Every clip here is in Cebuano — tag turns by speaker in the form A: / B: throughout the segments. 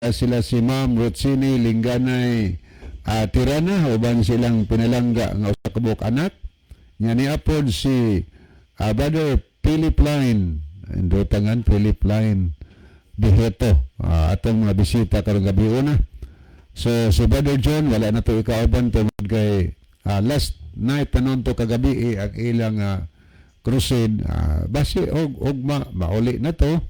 A: Sila si Ma'am Rotsini Lingganay Tirana uban silang pinalangga nga usa ka buok anak nya. Niapod si Brother Philip Line Indutangan, Philip Line Diheto, atong mga bisita karong gabi una. So si Brother John wala na to ikauban tungod kay last night tanon to kagabi eh, ang ilang crusade. Basi og ugma mauli na to,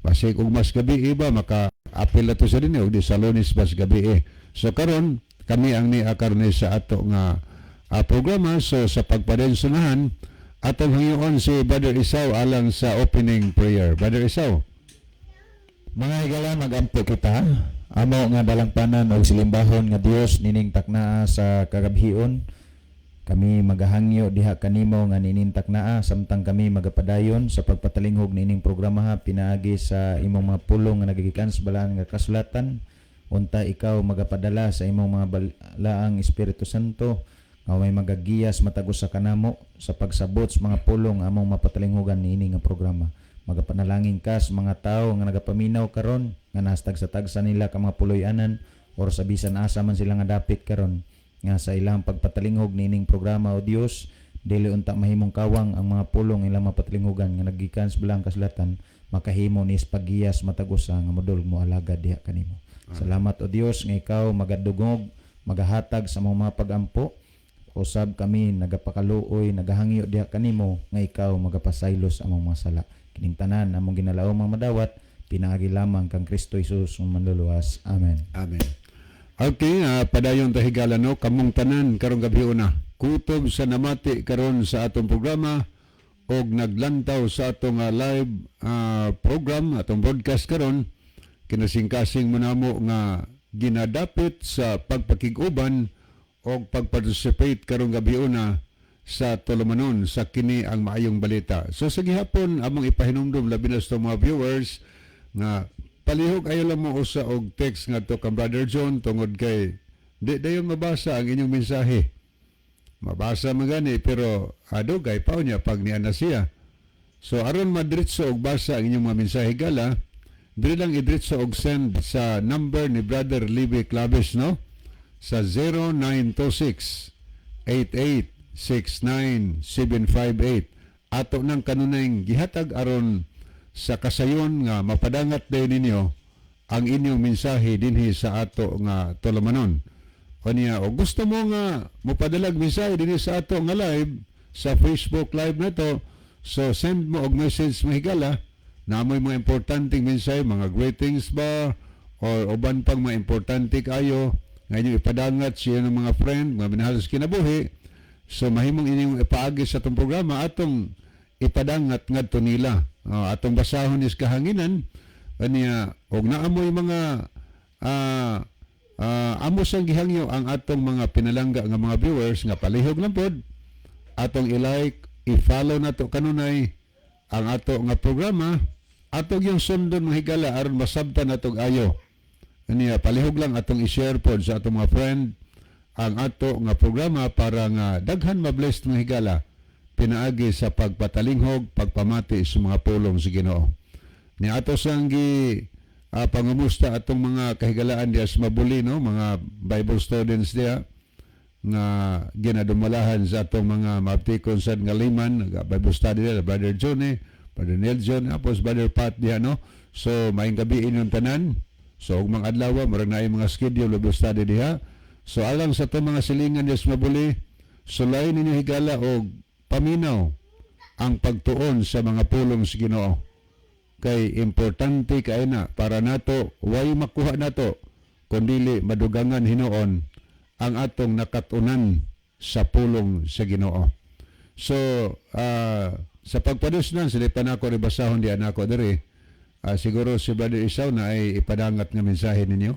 A: basi og mas gabi iba maka apil na to sa dinhi og di sa Lunes bas gabi eh. So karon kami ang niya karon sa ato nga programa. So sa pagpadensunahan, atong hangyoon si Brother Isaw alang sa opening prayer. Brother Isaw.
B: Mga higala, magampo kita. Amo nga dalangpanan og silimbahon nga Dios nining taknaa sa kagabhion. Kami magahangyo diha kanimo nga nining taknaa samtang kami magapadayon sa pagpatalinghog nining programa ha, pinaagi sa imong mga pulong nga nagigikan sa balaan nga kasulatan. Unta ikaw magapadala sa imong mga balaang Espiritu Santo nga may magagiyas matag usa kanamo sa pagsabot sa mga pulong among mapatalinghugan niini nga programa. Magapanalangin ka sa mga tao nga nagapaminaw karon nga nastag sa tagsa nila ka mga puloy-anan or sa bisan asa man sila nga dapit karon, nga sa ilang pagpatalinghog niining programa, o Dios, dili unta mahimong kawang ang mga pulong ilang mapatalinghugan nga nagikan sa balaang kasulatan, makahimo ni pagiyas matag usa nga modol mo alagad diha kanimo. Salamat, o Dios, nga ikaw magadugog, magahatag sa mga pagampo. Usab kami nagapakaluoy, nagahangyo diha kanimo nga ikaw magapasaylo sa among mga sala. Kining tanan among ginalaom mga madawat pinaagi lamang kang Kristo Jesus ang manluluwas. Amen.
A: Amen. Okay, padayon ta, higala, no, kamong tanan karong gabi una. Kutob sa namati karon sa atong programa og naglantaw sa atong live program, atong broadcast karon, kinasingkasing mo namo nga ginadapit sa pagpakig-uban og pagparticipate karong gabi una sa tulumanon sa Kini ang Maayong Balita. So sa gihapon among ipahinumdum labi na sa mga viewers nga palihog ayo lang mo usa og text ngadto kang Brother John tungod kay di dayon mabasa ang inyong mensahe. Mabasa man gani pero adugay pa niya pag niya na siya. So aron madritso og basa ang inyong mga mensahe, gala, diri lang idritso og send sa number ni Brother Libby Claves, no, sa 0926 8869758. Ato nang kanunayng gihatag aron sa kasayon nga mapadangat dayon ninyo ang inyong mensahe dinhi sa ato nga tulumanon. Unya, o gusto mo nga mopadalag mensahe dinhi sa ato nga live sa Facebook Live na to, so send mo og message, mahigala, namoy mga importanteng mensahe, mga greetings ba or uban pang mga importante kayo nga inyong ipadangat sa inyong mga friend, mga minahal sa kinabuhi. So mahimong inyong ipaagi sa atong programa, atong ipadangat ngadto nila. Atong basahon is kahanginan. Kaniya og naamoy mga amo sang gihangyo ang atong mga pinalangga nga mga viewers nga palihog lang pod atong i-like, i-follow nato kanunay ang ato nga programa, atong yung sundon, mga higala, aron masabtan natong ayo. Kaniya palihog lang atong i-share pod sa atong mga friend ang ato nga programa para nga daghan mabless, mga higala, pinaagi sa pagpatalinghog, pagpamati sa mga pulong sa Ginoo. Ni ato sang gi pangumusta atong mga kahigalaan diya sa Mabuli, no, mga Bible students diya nga ginadumalahan sa atong mga maaptikon sa nga liman Bible study diya, Brother Johnny, Brother Neil John, apos Brother Pat diya, no. So maayong gabi inyong tanan. So ug mga adlaw murag naay mga schedule Bible study diha. So alang sa atong mga silingan diya sa Mabuli, sulay ninyo, higala, og paminaw ang pagtuon sa mga pulong sa Ginoo kay importante kay na para nato way makuha nato kundili madugangan hinuon ang atong nakatunan sa pulong sa Ginoo. So sa pagpadusnan sila pa nako ribasahon di nako diri. Siguro si Brother Isaw na ay ipadangat nga mensahe ninyo.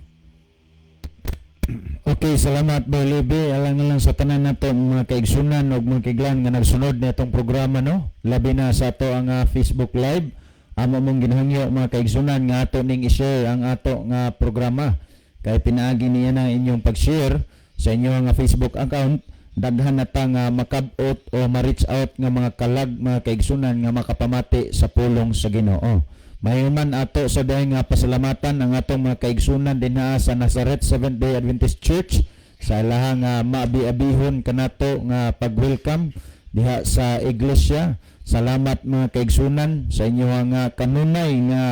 B: Okay, salamat, Boy Lebe. Alang na lang sa tanan nato mga kaigsunan ug mga kaiglan nga nagsunod na itong programa, no. Labi na sa ato ang Facebook Live. Amo mong ginahangyo, mga kaigsunan, nga ato ning i-share ang ato nga programa. Kay pinaagi niya na inyong pag-share sa inyong nga Facebook account, daghan na ta nga makabot o ma-reach out nga mga kalag, mga kaigsunan nga makapamati sa pulong sa Ginoo. Mayon man ato sa dahil nga pasalamatan ang atong mga kaigsunan dinha sa Nazareth Seventh Day Adventist Church sa ilahang nga maabi-abihon kanato nga pag-welcome diha sa iglesia. Salamat, mga kaigsunan, sa inyo nga kanunay nga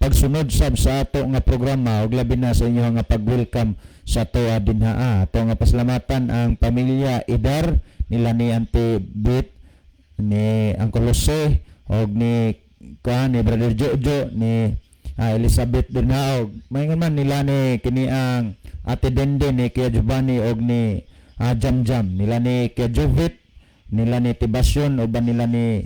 B: pagsunod sab sa ato nga programa ug labi na sa inyo nga pag-welcome sa atoa dinha. Ato nga pasalamatan ang pamilya Idar nila ni Auntie Bit, ni Uncle Jose og ni kuan ni Brother Jojo, ni Elizabeth dinha, og maingon man nila ni kini ang Ate Dende, ni Kuya Giovanni og ni Jam Jam, nila ni Kuya Jovit, nila ni Tibasyon, uban nila ni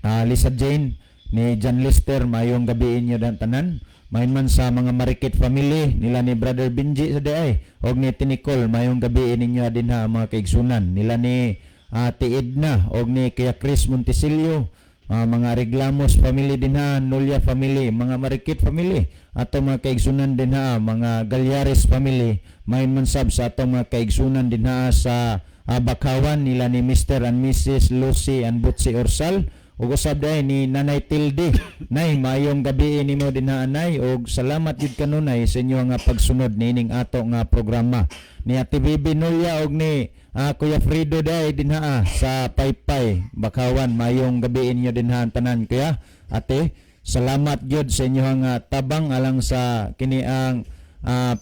B: Lisa Jane, ni John Lister. Mayong gabi inyo dan tanan. Mayon man sa mga Marikit family nila ni Brother Benji sa diay og ni Tinicol, mayong gabi ninyo dinha, mga kaigsunan, nila ni Ate Edna og ni Kuya Chris Montesilio, mga Reglamos family dinha, Nulia family, mga Marikit family, ato mga kaigsunan dinha, mga Galyares family. Mayon man sab sa atong mga kaigsunan dinha sa Bakawan nila ni Mr. and Mrs. Lucy and Butsi Orsal ug usab diay ni Nanay Tilde. Nay, maayong gabi nimo dinha, nay, ug salamat gid kanunay sa inyo nga pagsunod niining ato nga programa. Ni Ate Bibi Nulia og ni Kuya Fredo day dinha sa Paypay, Bakawan, maayong gabi inyo dinha ang tanan. Kuya, Ate, salamat gyud sa inyo nga tabang alang sa kini ang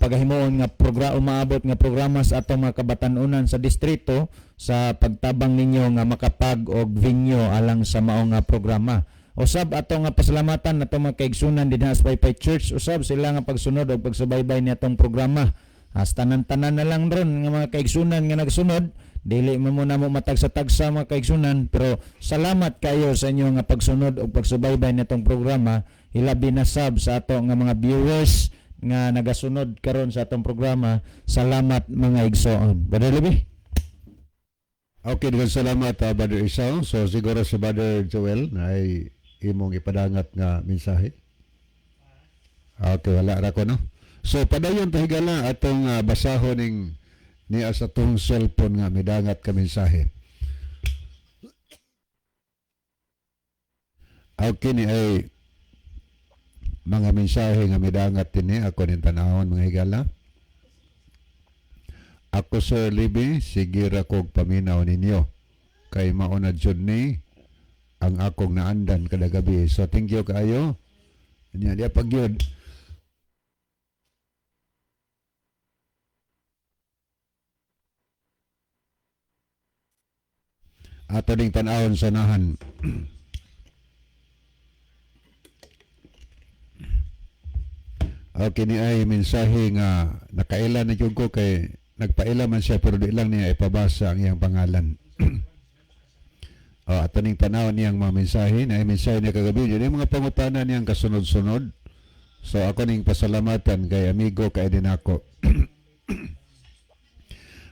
B: pagahimuon nga programa, umaabot nga programa sa atong mga kabatan-unan sa distrito, sa pagtabang ninyo nga makapag og venue alang sa mao nga programa. Usab ato nga pasalamatan ato mga kaigsunan dinha sa Paypay Church, usab sila nga pagsunod og pagsubaybay ni atong programa. Hasta tanan-tanan na lang ron nga mga kaigsunan nga nagsunod, dili mo mo namo matagsa-tagsa, mga kaigsunan, pero salamat kayo sa inyo nga pagsunod og pagsubaybay nitong programa, hilabi na sab sa ato nga mga viewers nga nagasunod karon sa atong programa. Salamat, mga igsoon. Brother Libby.
A: Okay, daghang salamat, Brother Isao. So siguro si Brother Joel na ay imong ipadangat nga mensahe. Okay, wala ra ko, no. So padayon ta, higala, atong basahon ning niya sa tong cellphone nga midangat ka mensahe. Okay, ni ay mga mensahe nga midangat dinhi, ako ning tanawon, mga higala. Ako, Sir Libby, sige ra kog paminaw ninyo. Kay mao na jud ni ang akong naandan kada gabi. So thank you kaayo. Nya dia pag yun. Ato ding tan-awon sa nahan. Okay, ni ay mensahe nga nakaila na jud ko kay nagpaila man siya pero di lang niya ipabasa ang iyang pangalan. Oh, ato ning tan-awon niyang mga mensahe na ay mensahe niya kagabi. Yun yung mga pangutana niyang kasunod-sunod. So ako ning pasalamatan kay amigo kay din ako.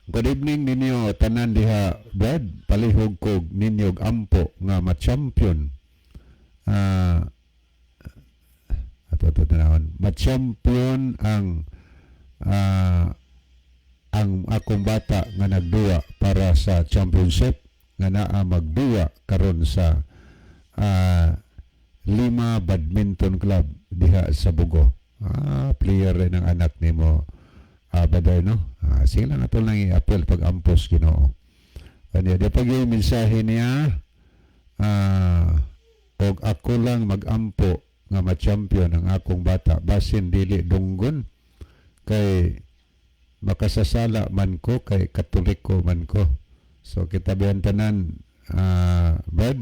A: Good evening ninyo tanan diha, Brad. Palihog kog ninyo og ampo nga ma-champion. Ato tanawon. Ma-champion ang akong bata nga nagduwa para sa championship nga naa magduwa karon sa Lima Badminton Club diha sa Bugo. Player rin ang anak nimo, Brother, no? Sige lang, ato lang i-appeal pag ampos Ginoo. Kanya di pag yung mensahe niya, og ako lang magampo nga ma-champion ang akong bata basin dili dunggon kay makasasala man ko kay Katoliko man ko. So kita bayan tanan, Brad,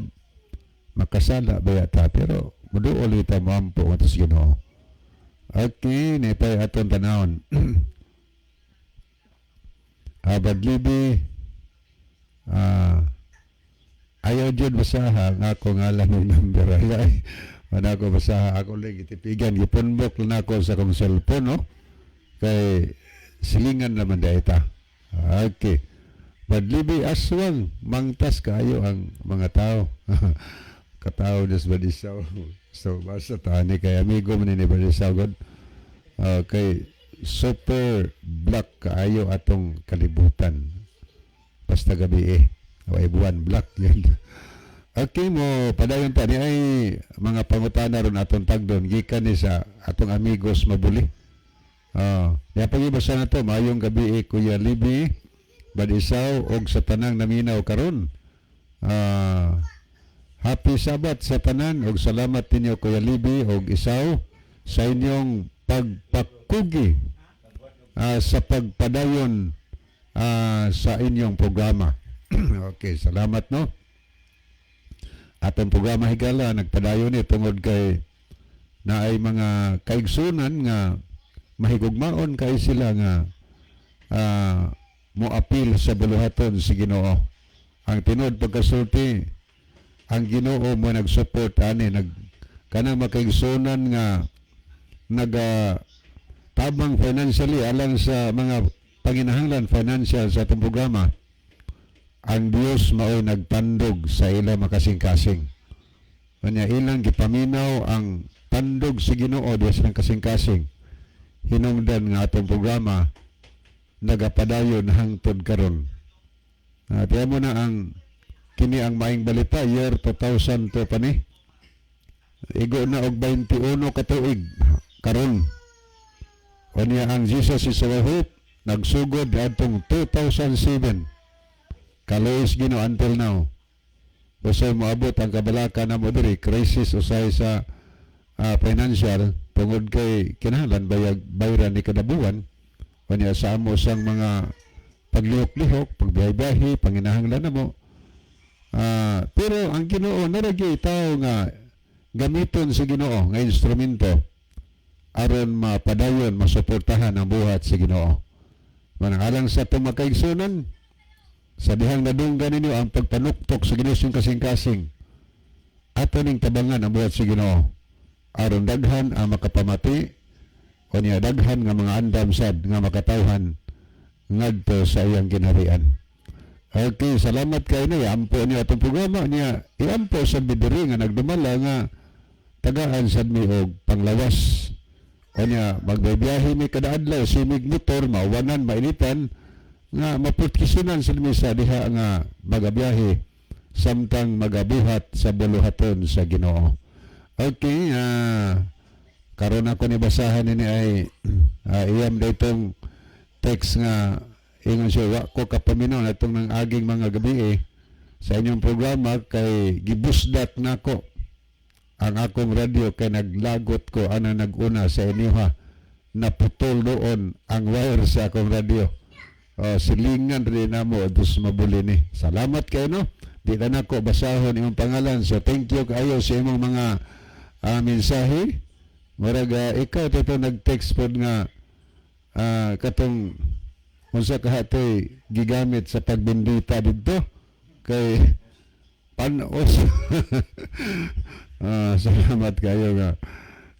A: makasala ba ta, pero muduol ita moampo ngadto sa Ginoo. Okay, ni pay aton tanawon. Brad Libby, ayaw jud basaha ang ako ngalan ng number. Ay, wala ko basaha, ako lang gitipigan, gipunbok lang ako sa akong cellphone, no? Kay silingan naman da ita. Okay. Brad Libby, aswang, mangtas kaayo ang mga tao. Katao des Badisaw. So, basta tani kay amigo man ni Badisaw god. Okay, super black kaayo atong kalibutan. Basta gabi eh. Way buwan, black yun. Okay, mo padayon ta ni ay mga pangutana ron atong tagdon gikan ni sa atong amigos Mabuli. Oh, ya pagibasa na to. Maayong gabi eh, Kuya Libi, Brad Isaw og sa tanang naminaw karon. Happy Sabbath sa tanan og salamat ninyo, Kuya Libi og Isaw, sa inyong pagpakugi sa pagpadayon sa inyong programa. Okay, salamat, no. Atong programa, higala, nagpadayon ni tungod kay naay mga kaigsunan nga mahigugmaon kay sila nga moapil sa buluhaton si Ginoo. Ang tinuod pagkasulti, ang Ginoo mo nag-support ani, nag kanang makaigsunan nga naga tabang financially alang sa mga panginahanglan financial sa atong programa. Ang Dios mao'y nagtandog sa ila makasing-kasing. Kanya ilang gipaminaw ang tandog sa Ginoo diya silang kasing-kasing. Hinungdan nga atong programa nagapadayon hangtod karon. Tiyan mo na ang kini ang maayong balita, year 2002 pa ni. Igo na og 21 ka tuig karon. Unya ang Jesus Is Our Hope nagsugod adtong 2007. Kaluoy Ginoo until now. Usay moabot ang kabalaka na mo diri, crisis usay sa financial tungod kay kinahanglan bayag bayran ni kada buwan. Unya sa amo sang mga paglihok-lihok, pagbiyahe-biyahe, panginahanglan na mo. Pero ang Ginoo naa ra gyud tao nga gamiton sa Ginoo nga instrumento aron mapadayon, masuportahan ang buhat sa Ginoo. Manang alang sa atong makaigsunan, sa dihang nadunggan ninyo ang pagpanuktok sa Ginoo sa kasing-kasing, ato ning tabangan ang buhat sa Ginoo aron daghan ang makapamati, unya daghan nga mga andam sad nga makatawhan ngadto sa iyang ginharian. Okay, salamat kay ni ampo niyo atong programa niya. Iampo sa bidiri nga nagdumala nga tagaan sad mi og panglawas. Unya magbiyahe mi kada adlaw, simig motor, mauwanan, mainitan, nga maproteksyonan sad mi sa diha nga magabiyahe samtang magabuhat sa buluhaton sa Ginoo. Okay, karon ako ni basahan ini ay iyam itong text nga ingon siya, "Wa ko kapaminaw natong nang aging mga gabi eh, sa inyong programa kay gibusdat nako ang akong radyo kay naglagot ko ana naguna sa inyo ha. Naputol doon ang wire sa akong radyo." Oh, silingan rin namo dos Mabuli ni. Salamat kayo, no. Di na nako basahon imong pangalan. So thank you kaayo sa imong mga mensahe. Murag ikaw to nag-text pod nga katong unsa kahatoy gigamit sa pagbindita didto kay panos. Salamat kayo nga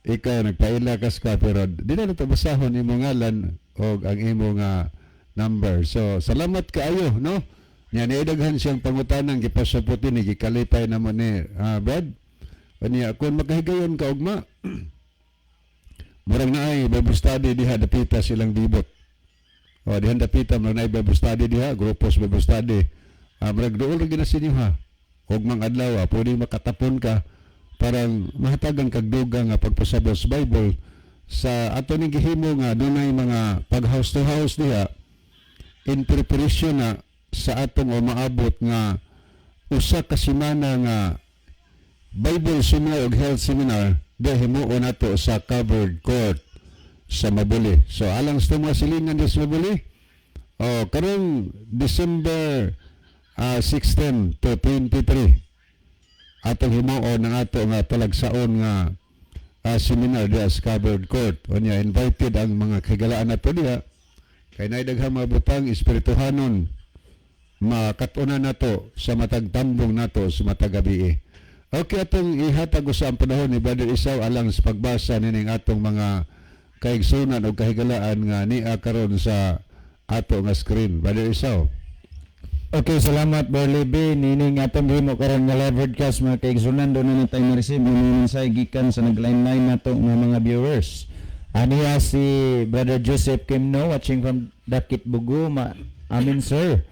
A: ikaw nagpaila kas ka, pero di na nato basahon imong ngalan o ang imong number. So salamat kaayo, no. Nya niidaghan siyang pangutanang gipasabot ni gikalipay namo ni Brad. Unya kung makahigayon ka ugma, murag naay Bible study diha dapita silang dibot. O diha dapita murag naay Bible study diha, grupos Bible study. Murag dool ra gyud na sinyo ha. Ugmang adlaw, pwede makatapon ka parang mahatagan kag dugang nga pagpasabot sa Bible sa ato ning gihimo nga dunay mga pag house to house diha in preparation na sa atong umaabot nga usa ka semana nga Bible seminar ug health seminar diha himuon nato sa covered court sa Mabuli. So alang sa mga silingan sa Mabuli, oh, karong December 16 to 23 atong himuon ang ato nga talagsaon nga seminar diha sa covered court. Unya invited ang mga kahigalaan nato diha kay naay daghang mga butang espirituhanon makatunan nato sa matag tambong nato sa matag gabi. Okay, atong ihatag sa ang panahon ni Brother Isaw alang sa pagbasa nining atong mga kaigsunan o kahigalaan nga nia karon sa ato nga screen. Brother Isaw.
B: Okay, salamat, Barley B. Nining atong gihimo karon nga live broadcast, mga kaigsunan, doon na tayo ma-receive ng mensahe gikan sa naglain-lain nato nga mga viewers. Aniya si Brother Joseph Kimno watching from Dakit Bugo. Ma Amen, sir.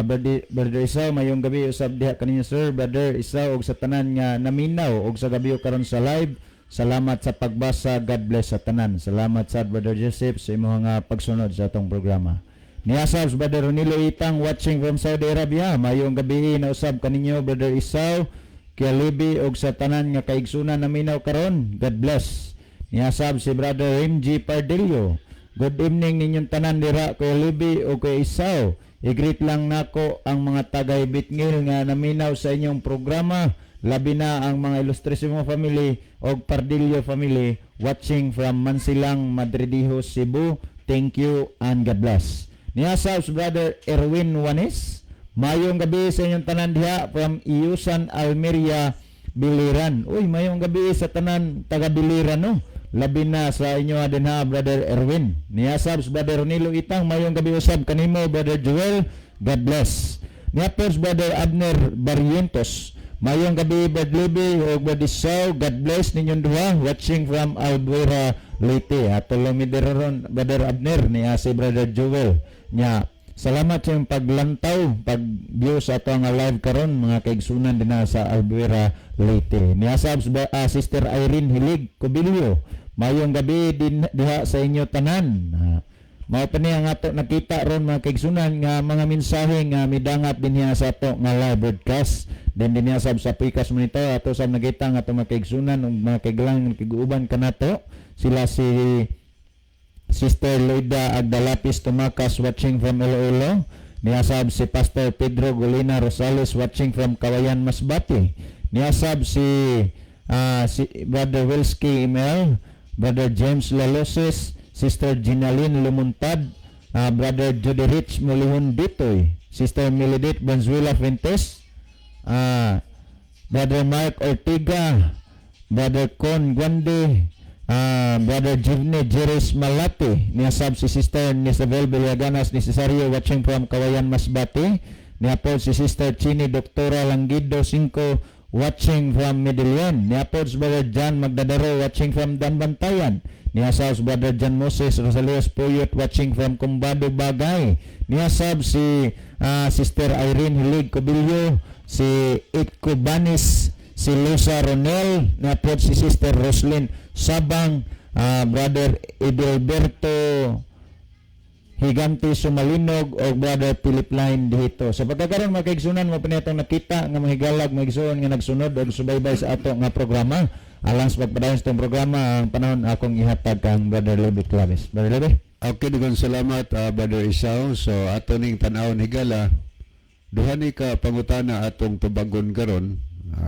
B: Brother Isaw, mayong gabi usab diha kaninyo, sir. Brother Isaw, og sa tanan nga naminaw og sa gabi karon sa live. Salamat sa pagbasa. God bless sa tanan. Salamat sa Brother Joseph sa imong nga pagsunod sa atong programa. Niya sab Brother Ronilo Itang, watching from Saudi Arabia. Mayong gabi na usab kaninyo, Brother Isaw, Kuya Libby, og sa tanan nga kaigsunan naminaw karon. God bless. Niya sab si Brother Rimji Pardillo. Good evening ninyong tanan dira, Kuya Libby o Kuya Isaw. I-greet lang nako ang mga tagay Bitngil nga naminaw sa inyong programa. Labi na ang mga Ilustrisimo family og Pardillo family, watching from Mansilang, Madridijos, Cebu. Thank you and God bless. Niya sab Brother Erwin Wanis. Mayong gabi sa inyong tanan diha from Iusan, Almeria, Biliran. Uy, mayong gabi sa tanan taga Biliran, no. Labi na sa inyo din ha, Brother Erwin. Niya sab Brother Ronilo Itang, mayong gabi usab kanimo, Brother Joel. God bless. Niya first Brother Abner Barrientos. Mayong gabi, Brad Libby o Brad Isaw. God bless ninyong duha, watching from Albuera, Leyte. Ato lang mi diri ron, Brother Abner, niya si Brother Joel. Nya salamat sa iyong paglantaw, pag-view sa ato nga live karon, mga kaigsunan din na sa Albuera, Leyte. Niya sab Sister Irene Hilig Cobillo. Mayong gabi din diha sa inyo tanan. Mao pa niya nga ato nakita ron, mga kaigsunan, nga mga mensahe nga midangat din niya sa ato nga live broadcast. Then din niya sab sa Pikas Monitor ato sab nakita nga ato mga kaigsunan ug mga kaiglang kiguuban kanato. Sila si Sister Loida Agdalapis Tumakas, watching from Iloilo. Niyasab si Pastor Pedro Golina Rosales, watching from Kawayan, Masbate. Niyasab si Brother Wilski Emel, Brother James Laloses, Sister Ginaline Lumuntad, Brother Judy Rich Mulihon Ditoy, Sister Melidit Banzuela Fuentes, Brother Mark Ortega, Brother Con Guande, Brother Jivne Jerez Malate, niyasab si Sister Nisabel Villaganas Necesario, watching from Kawayan, Masbate, niya po si Sister Chini Doctora Langido Cinco, watching from Medellin, niya po si Brother John Magdadaro, watching from Danbantayan, niya sab si Brother John Moses Rosalios Puyot, watching from Combado, Bagay, niya sab si Sister Irene Hilig Cobillo, si Itko Banis, si Lusa Ronel, niya po si Sister Roslyn Sabang, Brother Edelberto Higanti Sumalinog o Brother Philip Line dito. Sa pagkakaroon, mga kaigsunan, mo pinatong nakita nga mahigalag mga igsoon nga nagsunod og subaybay sa ato nga programa. Alang sa pagpadayon sa itong programa, ang panahon akong ihatag kang Brother Levy Claves. Brother Levy?
A: Okay, daghang salamat, Brother Isaw. So ato ning tan-awon, higala, duha ni ka pangutana atong tubagon karon.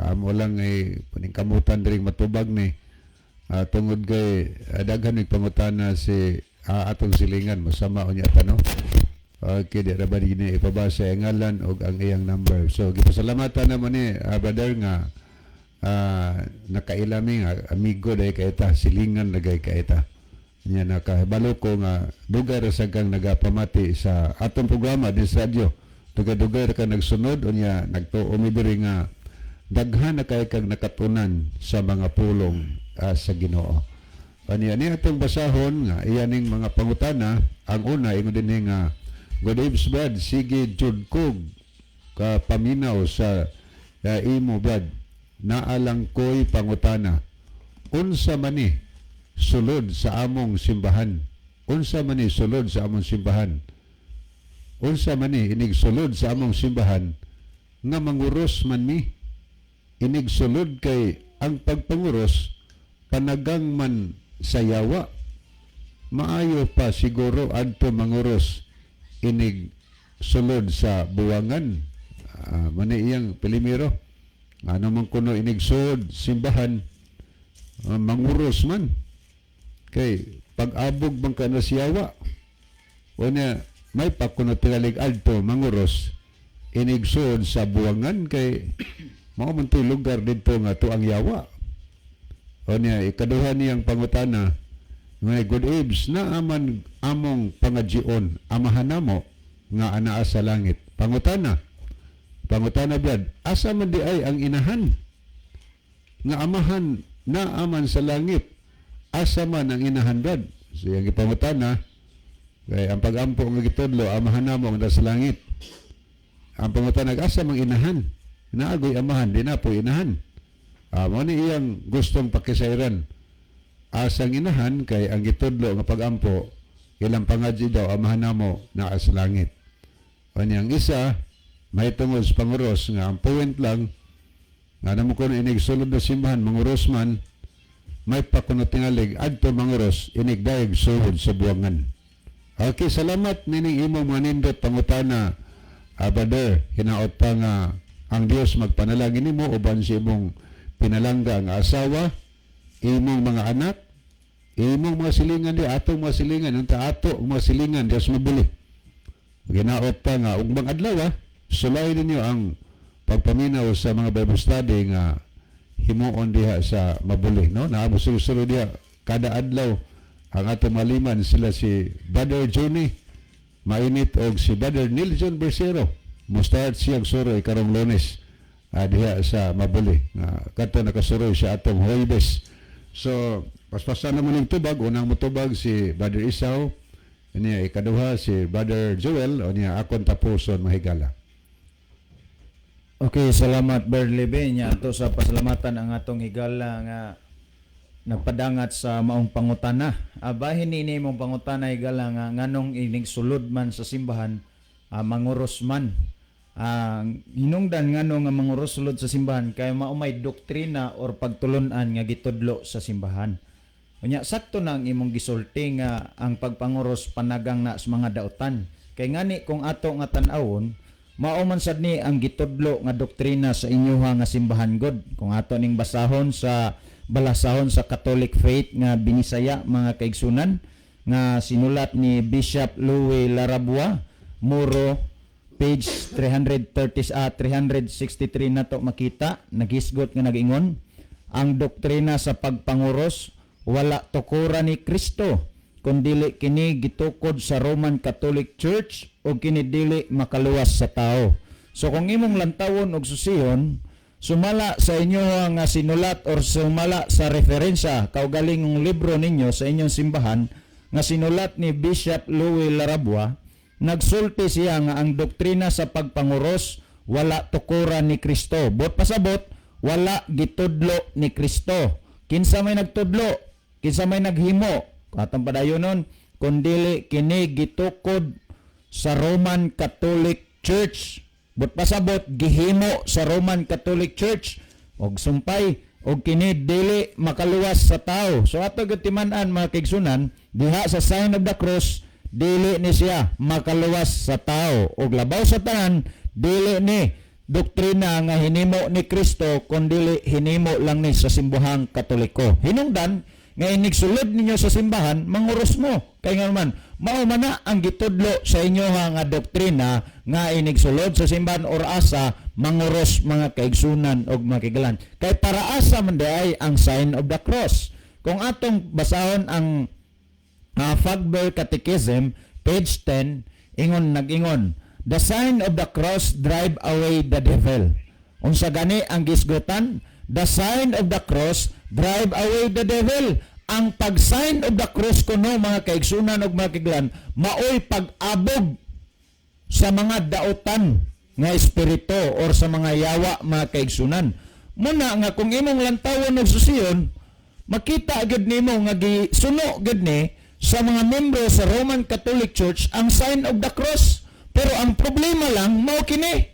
A: Amo lang ay paningkamutan diri matubag ni tungod kay daghan mig pangutana si atong silingan, masama unya ta, no. Okay, di ra ba ni ipabasa ang ngalan og ang iyang number. So gipasalamatan naman ni brother nga nakaila mi nga amigo dahil kay ta, silingan lagay kay ta. Nya nakahibalo ko nga dugay ra sa kang nagapamati sa atong programa din sa radyo. Dugay-dugay ra ka nagsunod, unya nagtuo mi diri nga daghan na kay kag nakatunan sa mga pulong sa Ginoo. Kaniya ni atong basahon nga iya ning mga pangutana. Ang una, ingon dinhi nga, "Good evening, Brad, sige jud kog ka paminaw sa imo, Brad. Naalang ko'y pangutana. Unsa man ni sulod sa among simbahan? Unsa man ni sulod sa among simbahan? Unsa man ni inig sulod sa among simbahan nga manguros man mi? Inig sulod kay ang pagpanguros panagang man sa yawa. Maayo pa siguro adto manguros inig sulod sa buwangan." Mani iyang pilimiro. Ano man kuno inig sulod simbahan, manguros man. Kay pag-abog man ka na siyawa. Unya may pa kuno tingalig adto manguros inig sulod sa buwangan kay mao man to'y lugar didto nga to ang yawa. Unya ikaduha niyang pangutana nga, "Good eves, naaman among pangadjion Amahan namo nga anaa sa langit. Pangutana. Pangutana, Brad, asa man di ay ang inahan? Nga Amahan naaman sa langit. Asa man ang inahan, Brad?" So yung ipangutana kay ang pagampo nga gitudlo, Amahan namo nga sa langit. Ang pangutana, asa mang inahan? Naa goy amahan, di na po inahan. Mao ni iyang gustong pakisayran. Asang inahan kay ang gitudlo nga pagampo ilang pangadyo daw, "Amahan namo naa sa langit." Kanyang isa may tungod sa panguros nga ang point lang nga namo ko inig sulod na simbahan manguros man, may pakuno tingalig adto manguros inig dayeg sulod sa buwangan. Okay, salamat nining imong mga nindot pangutana, brother. Hinaot pa nga ang Dios magpanalangin nimo uban sa imong pinalangga nga asawa, imong mga anak, imong mga silingan di atong mga silingan, unta ato mga silingan Dios mabuli. Ginaot pa nga ugmang adlaw sulay ninyo ang pagpaminaw sa mga Bible study nga himuon diha sa Mabuli, no? Naa mo sulod diha kada adlaw ang atong maliman, sila si Brother Johnny Mainit og si Brother Niljon Bersero. Mo start siyang suroy karong Lunes diha sa Mabuli nga kadto nakasuroy sa atong Huwebes. So paspasan na mo ning tubag. Unang motubag si Brother Isaw, niya ikaduha si Brother Joel, o niya akon tapuson, mahigala.
B: Okay, salamat, Brother Lebe. Nya ato sa pasalamatan ang atong higala nga nagpadangat sa maong pangutana. Bahin ni imong pangutana, higala, nga nganong inig sulod man sa simbahan, manguros man. Hinungdan ngano nga manguros sulod sa simbahan kay mao may doktrina or pagtulunan nga gitudlo sa simbahan. Unya sakto na ang imong gisulti nga ang pagpanguros panagang na sa mga dautan. Kay ngani kung ato nga tan-awon, mao man sad ni ang gitudlo nga doktrina sa inyuha nga simbahan god. Kung ato ning basahon sa balasahon sa Catholic Faith nga binisaya, mga kaigsunan, nga sinulat ni Bishop Louis Laravoire Muro, page 330, 363 nato makita naghisgot nga nagingon, "Ang doktrina sa pagpanguros wala tukuran ni Kristo kun dili kini gitukod sa Roman Catholic Church o kini dili makaluwas sa tao." So kung imong lantawon og susihon sumala sa inyo nga sinulat or sumala sa referensya kaugalingong libro ninyo sa inyong simbahan nga sinulat ni Bishop Louis Laravoire, nagsulti siya nga ang doktrina sa pagpanguros wala tukuran ni Kristo. Bot pasabot, wala gitudlo ni Kristo. Kinsa may nagtudlo? Kinsa may naghimo? Atong padayonon, kundili kini gitukod sa Roman Catholic Church. But pasabot, gihimo sa Roman Catholic Church og sumpay og kini dili makaluwas sa tao. So ato gyud timan-an, mga kaigsunan, diha sa sign of the cross, dili ni siya makaluwas sa tao og labaw sa tanan, dili ni doktrina nga hinimo ni Kristo kun dili hinimo lang ni sa Simbahang Katoliko. Hinungdan nga inig sulod ninyo sa simbahan manguros mo kay nga man mao man na ang gitudlo sa inyo nga doktrina nga inig sulod sa simbahan or asa manguros, mga kaigsunan og mga kahigalaan, kay para asa man diay ang sign of the cross? Kung atong basahon ang Fagbel Catechism, page 10, ingon nag-ingon, "The sign of the cross drive away the devil." Unsa gani ang gisgutan? The sign of the cross drive away the devil. Ang pag-sign of the cross kuno, mga kaigsunan ug mga kahigalaan, maoy pag-abog sa mga dautan nga espiritu or sa mga yawa, mga kaigsunan. Muna nga kung imong lantawon og susiyon, makita agad nimo nga gisuno gid ni sa mga membro sa Roman Catholic Church ang sign of the cross. Pero ang problema lang mao kini,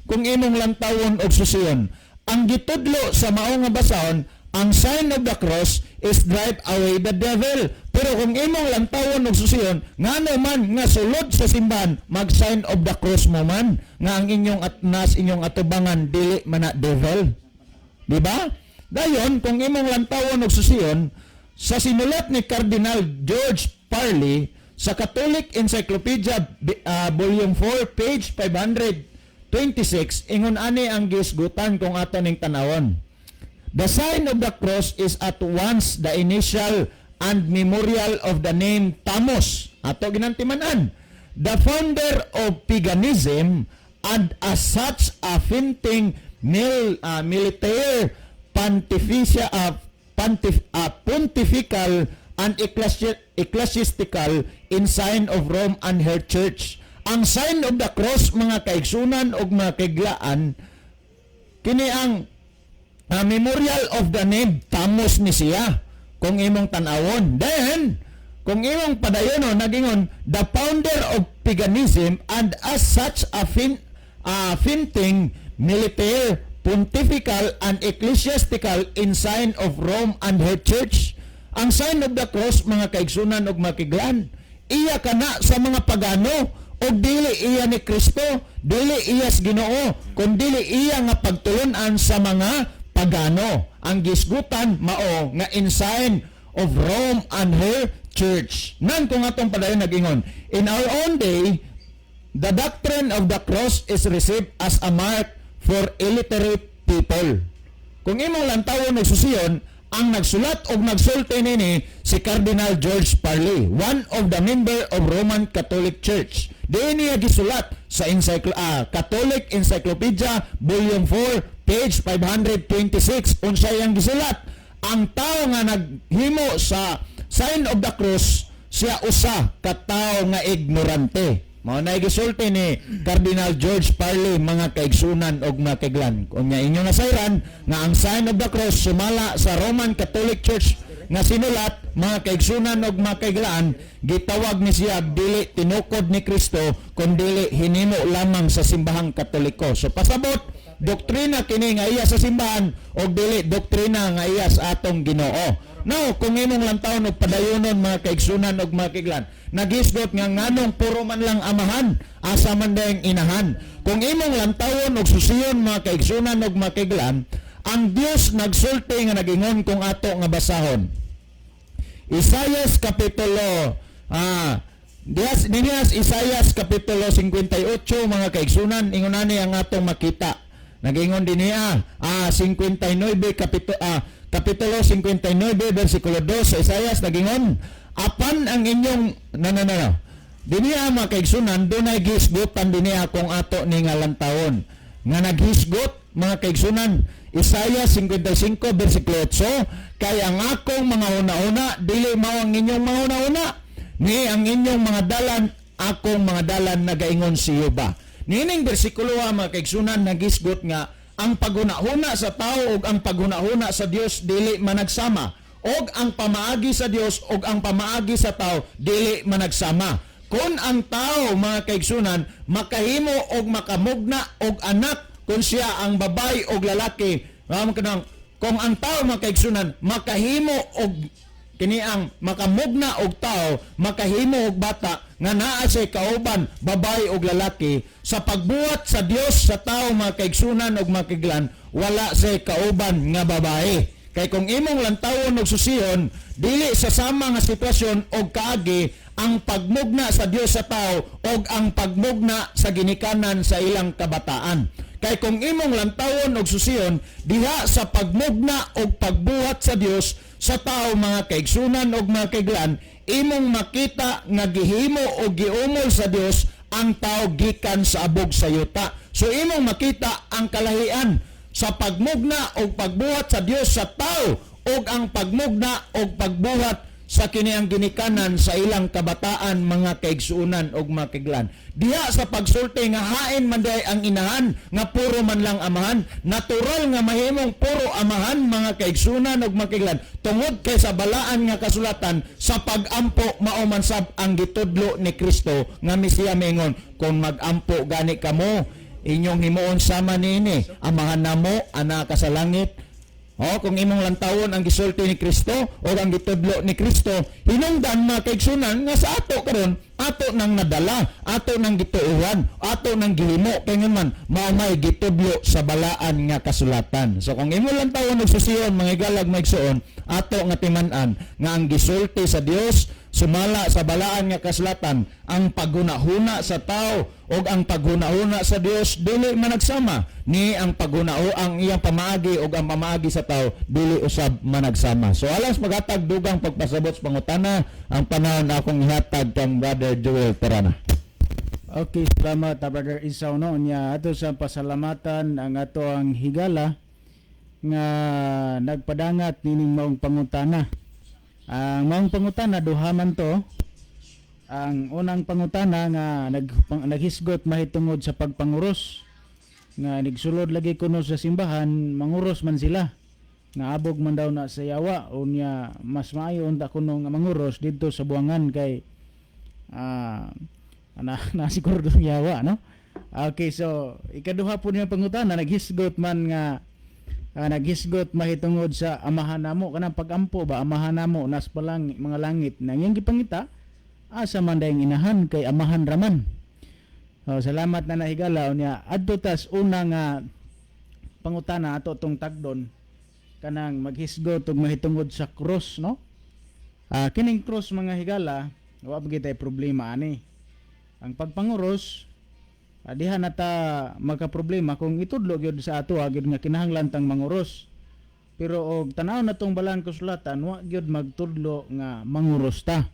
B: kung imong lantawon og susiyon, ang gitudlo sa mao nga basahon, ang sign of the cross is drive away the devil. Pero kung imong lantawon og susiyon, ngano man nga sulod sa simbahan mag sign of the cross mo man nga ang inyong at nas inyong atubangan dili man na devil? Di ba? Dayon, kung imong lantawon og susiyon, sa sinulat ni Cardinal George Farley sa Catholic Encyclopedia, Volume 4, page 526, ingon ani ang gisgutan kung ato ning tanawon. "The sign of the cross is at once the initial and memorial of the name Tammuz." Ato ginantimanan. "The founder of paganism and as such a fainting military pontifical and ecclesiastical ensign of Rome and her church." Ang Ang sign of the cross, mga kaigsunan og mga kaiglaan, kini ang memorial of the name Tammuz ni siya kung imong tan-awon. Then kung imong padayono, nagingon the founder of paganism and as such a finting military, pontifical and ecclesiastical ensign of Rome and her church. Ang sign of the cross, mga kaigsunan og mga kaiglaan, iya kana sa mga pagano og dili iya ni Kristo, dili iya sa Ginoo, kun dili iya nga pagtulunan sa mga pagano. Ang gisgutan mao nga ensign of Rome and her church. Nan kung atong padayon, nagingon, in our own day, the doctrine of the cross is received as a mark for illiterate people. Kung imong lantawon og susiyon, ang nagsulat og nagsulti nini si Cardinal George Farley, one of the member of Roman Catholic Church. Diin niya gisulat sa Catholic Encyclopedia, Volume 4, page 526. Unsa iyang gisulat? Ang tao nga naghimo sa sign of the cross, siya usa ka tawo nga ignorante. Mao na gisulti ni Cardinal George Farley, mga kaigsunan og mga kaiglaan. Kung nga inyo nasayran nga ang sign of the cross sumala sa Roman Catholic Church nga sinulat, mga kaigsunan og mga kaiglaan, gitawag ni siya dili tinukod ni Kristo kun dili hinimo lamang sa simbahang Katoliko. So pasabot, doktrina kini nga iya sa simbahan og dili doktrina nga iya sa atong Ginoo. Now, kung imong lantawon og padayonon, mga kaigsunan og mga kaiglaan, nagisgot nga nganong puro man lang amahan, asa man dayang inahan? Kung imong lantawon og susiyon, mga kaigsunan og mga kaiglaan, ang Dios nagsulti nga nagingon kung ato nga basahon. Isayas kapitulo Dias dinihas Isayas kapitulo 58, mga kaigsunan, ingon ani ang atong makita. Nagingon dinhiya 59 kapitulo 59 bersikulo 2 sa Isayas, nagingon apan ang inyong, no, no, no, no. Dinhiya, mga kaigsunan, dunay gisgutan dinhiya kung ato ni nga lantawon nga naghisgot, mga kaigsunan. Isaiah 55 bersikulo 8, kay ang akong mga huna-huna dili mao ang inyong mga huna-huna, ni ang inyong mga dalan akong mga dalan, nagaingon si Jehova. Niining bersikulo mga kaigsunan, nagisgot nga ang paghuna-huna sa tao ug ang paghuna-huna sa Dios dili managsama, og ang pamaagi sa Dios ug ang pamaagi sa tao dili managsama. Kung ang tao, mga kaigsunan, makahimo og makamugna og anak, kung siya ang babae og lalaki, kanang kung ang tao, mga kaigsunan, makahimo og kini ang makamugna og tao, makahimo og bata nga naa say kauban babae og lalaki, sa pagbuhat sa Dios sa tao, mga kaigsunan og mga kaiglaan, wala say kauban nga babae. Kay kung imong lantawon og susiyon, dili sa sama nga sitwasyon og kaagi ang pagmugna sa Dios sa tao og ang pagmugna sa ginikanan sa ilang kabataan. Kay kung imong lantawon og susiyon diha sa pagmugna og pagbuhat sa Dios sa tao, mga kaigsunan og mga kaiglaan, imong makita nga gihimo og giumol sa Dios ang tao gikan sa abog sa yuta. So imong makita ang kalahian sa pagmugna og pagbuhat sa Dios sa tao og ang pagmugna og pagbuhat sa kini ang ginikanan sa ilang kabataan, mga kaigsuunan og mga kaiglaan. Diha sa pagsulti nga hain man diay ang inahan, nga puro man lang amahan, natural nga mahimong puro amahan, mga kaigsunan og mga kaiglaan, tungod kay sa balaan nga kasulatan, sa pagampo mao man sab ang gitudlo ni Kristo nga Mesiya. Mingon, kung magampo gani kamo, inyong himuon sama niini: "Amahan namo, ana ka sa langit." O, kung imong lantawon ang gisulti ni Kristo o ang gitudlo ni Kristo, hinungdan, mga kaigsunan, nga sa ato karon, ato nang nadala, ato nang gituuhan, ato nang gihimo, kay man mao may gitudlo sa balaan nga kasulatan. So kung imong lantawon og susiyon, mga higalag, mga igsoon, ato nga timan-an nga ang gisulti sa Dios sumala sa balaan nga kasulatan, ang paghunahuna sa tao ug ang paghunahuna sa Dios dili managsama, ni ang paghunaho ang iyang pamaagi ug ang pamaagi sa tao dili usab managsama. So alas maghatag dugang pagpasabot sa pangutana, ang panahon akong ihatag kang Brother Joel Terana.
C: Okay, salamat, Brother Isaw, no. Nya ato sa pasalamatan ang ato ang higala nga nagpadangat nining maong pangutana. Ang maong pangutana, duha man to. Ang unang pangutana nga naghisgot mahitungod sa pagpanguros nga nigsulod lagi kuno sa simbahan, manguros man sila nga abog man daw na sa yawa. Unya mas maayo unta kuno nga manguros didto sa buangan kay na na siguro yawa, no? Okay, so ikaduha po niya pangutana, naghisgot man nga naghisgot mahitungod sa Amahan namo, kanang pagampo ba, "Amahan namo nas palang mga langit," nang iyang gipangita asa man dayang inahan kay amahan raman. Oh, salamat na nahigala. Unya adto tas una nga pangutana, ato tong tagdon kanang maghisgot og mahitungod sa cross, no? Kining cross, mga higala, wa pa gyud tay problema ani. Ang pagpanguros, diha na ta magka-problema kung itudlo gyud sa ato gyud nga kinahanglan tang manguros. Pero og tan-aw na tong balaan kasulatan, wa gyud magtudlo nga manguros ta.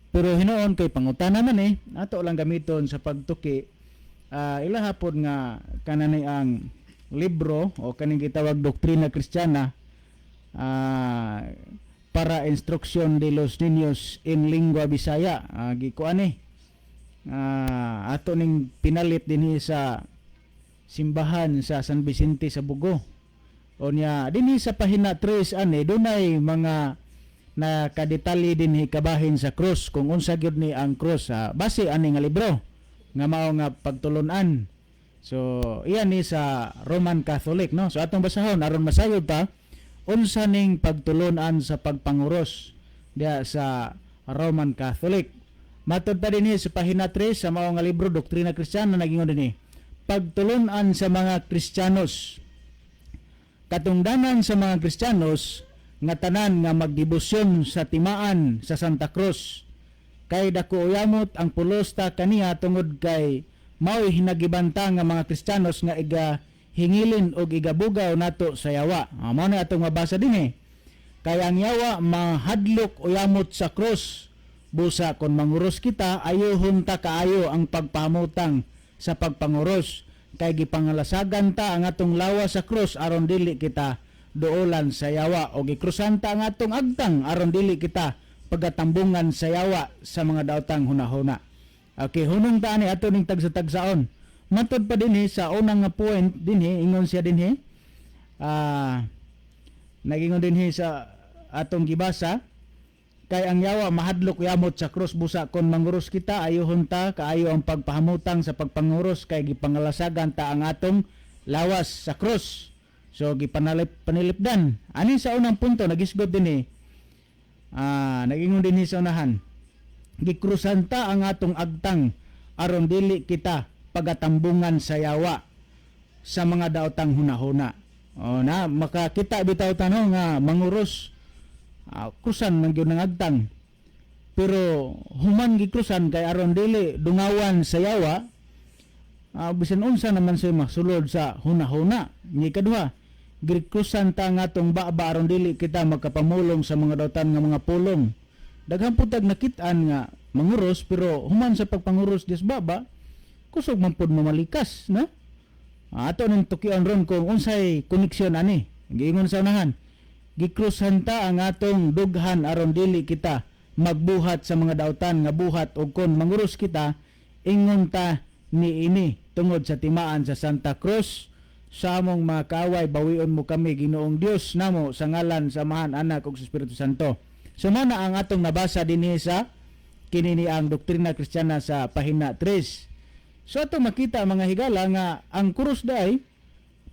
C: Pero hinuon kay pangutana man eh, ato lang gamiton sa pagtuki. Ilaha pod nga kanani ang libro o kaning gitawag Doktrina Kristiyana para instrucción de los niños en lengua Bisaya, gikuan eh, ato ning pinalit dinhi sa simbahan sa San Vicente sa Bugo. Unya dinhi sa pahina 3 ani, dunay mga nakadetalye dinhi kabahin sa cross, kung unsa gyud ni ang cross base ani nga libro nga mao nga pagtulunan. So iyan ni sa Roman Catholic, no? So atong basahon aron masayod ta unsa ning pagtulunan sa pagpanguros diha sa Roman Catholic. Matod pa dinhi sa pahina 3 sa mao nga libro Doktrina Kristiyana, nagingon dinhi: Pagtulunan sa mga Kristiyanos. Katungdanan sa mga Kristiyanos nga tanan nga magdebosyon sa timaan sa Santa Cruz kay dako uyamot ang pulos ta kaniya tungod kay mao'y hinagibanta nga mga Kristiyanos nga iga hingilin og igabugaw nato sa yawa. Mao na atong mabasa dinhi. Kay ang yawa mahadlok uyamot sa krus. Busa kon manguros kita, ayohon ta kaayo ang pagpahamutang sa pagpanguros kay gipangalasagan ta ang atong lawas sa krus aron dili kita duolan sa yawa, o gikrusan ta ang atong agtang aron dili kita pagatambungan sa yawa sa mga daotang hunahuna. Okay, hunong ta ani, ato ning tagsa-tagsaon. Matod pa dinhi sa unang nga point dinhi, ingon siya dinhi. Nagingon dinhi sa atong gibasa, kay ang yawa mahadlok yamot sa krus, busa kon manguros kita, ayohon ta kaayo ang pagpahamutang sa pagpanguros kay gipangalasagan ta ang atong lawas sa krus. So gipanalip panilipdan. Ani sa unang punto nagisgot dinhi. Nagingon dinhi sa unahan. Gikrusan ta ang atong agtang aron dili kita pagatambungan sa yawa sa mga daotang hunahuna. O na makakita bitaw tanong nga manguros, krusan man gyud ng agtang. Pero human gikrusan kay aron dili dungawan sa yawa, bisan unsa naman siya masulod sa hunahuna. Ni kaduha, gikrusan ta ang atong baba aron dili kita makapamulong sa mga dautan nga mga pulong. Daghan pud tag nakit-an nga manguros, pero human sa pagpanguros dis baba, kusog man pud mamalikas, no? Ato ning tukion ron kung unsay koneksyon ani. Giingon sa unahan, gikrusan ta ang atong dughan aron dili kita magbuhat sa mga dautan nga buhat, og kon manguros kita, ingon ta ni ini tungod sa timaan sa Santa Cruz sa among mga kaaway, bawion mo kami, Ginoong Dios namo, sa ngalan sa Amahan, Anak ug sa Espiritu Santo. So mao na ang atong nabasa dinhi sa kini ni ang Doktrina Kristiyana sa pahina 3. So atong makita, mga higala, nga ang krus day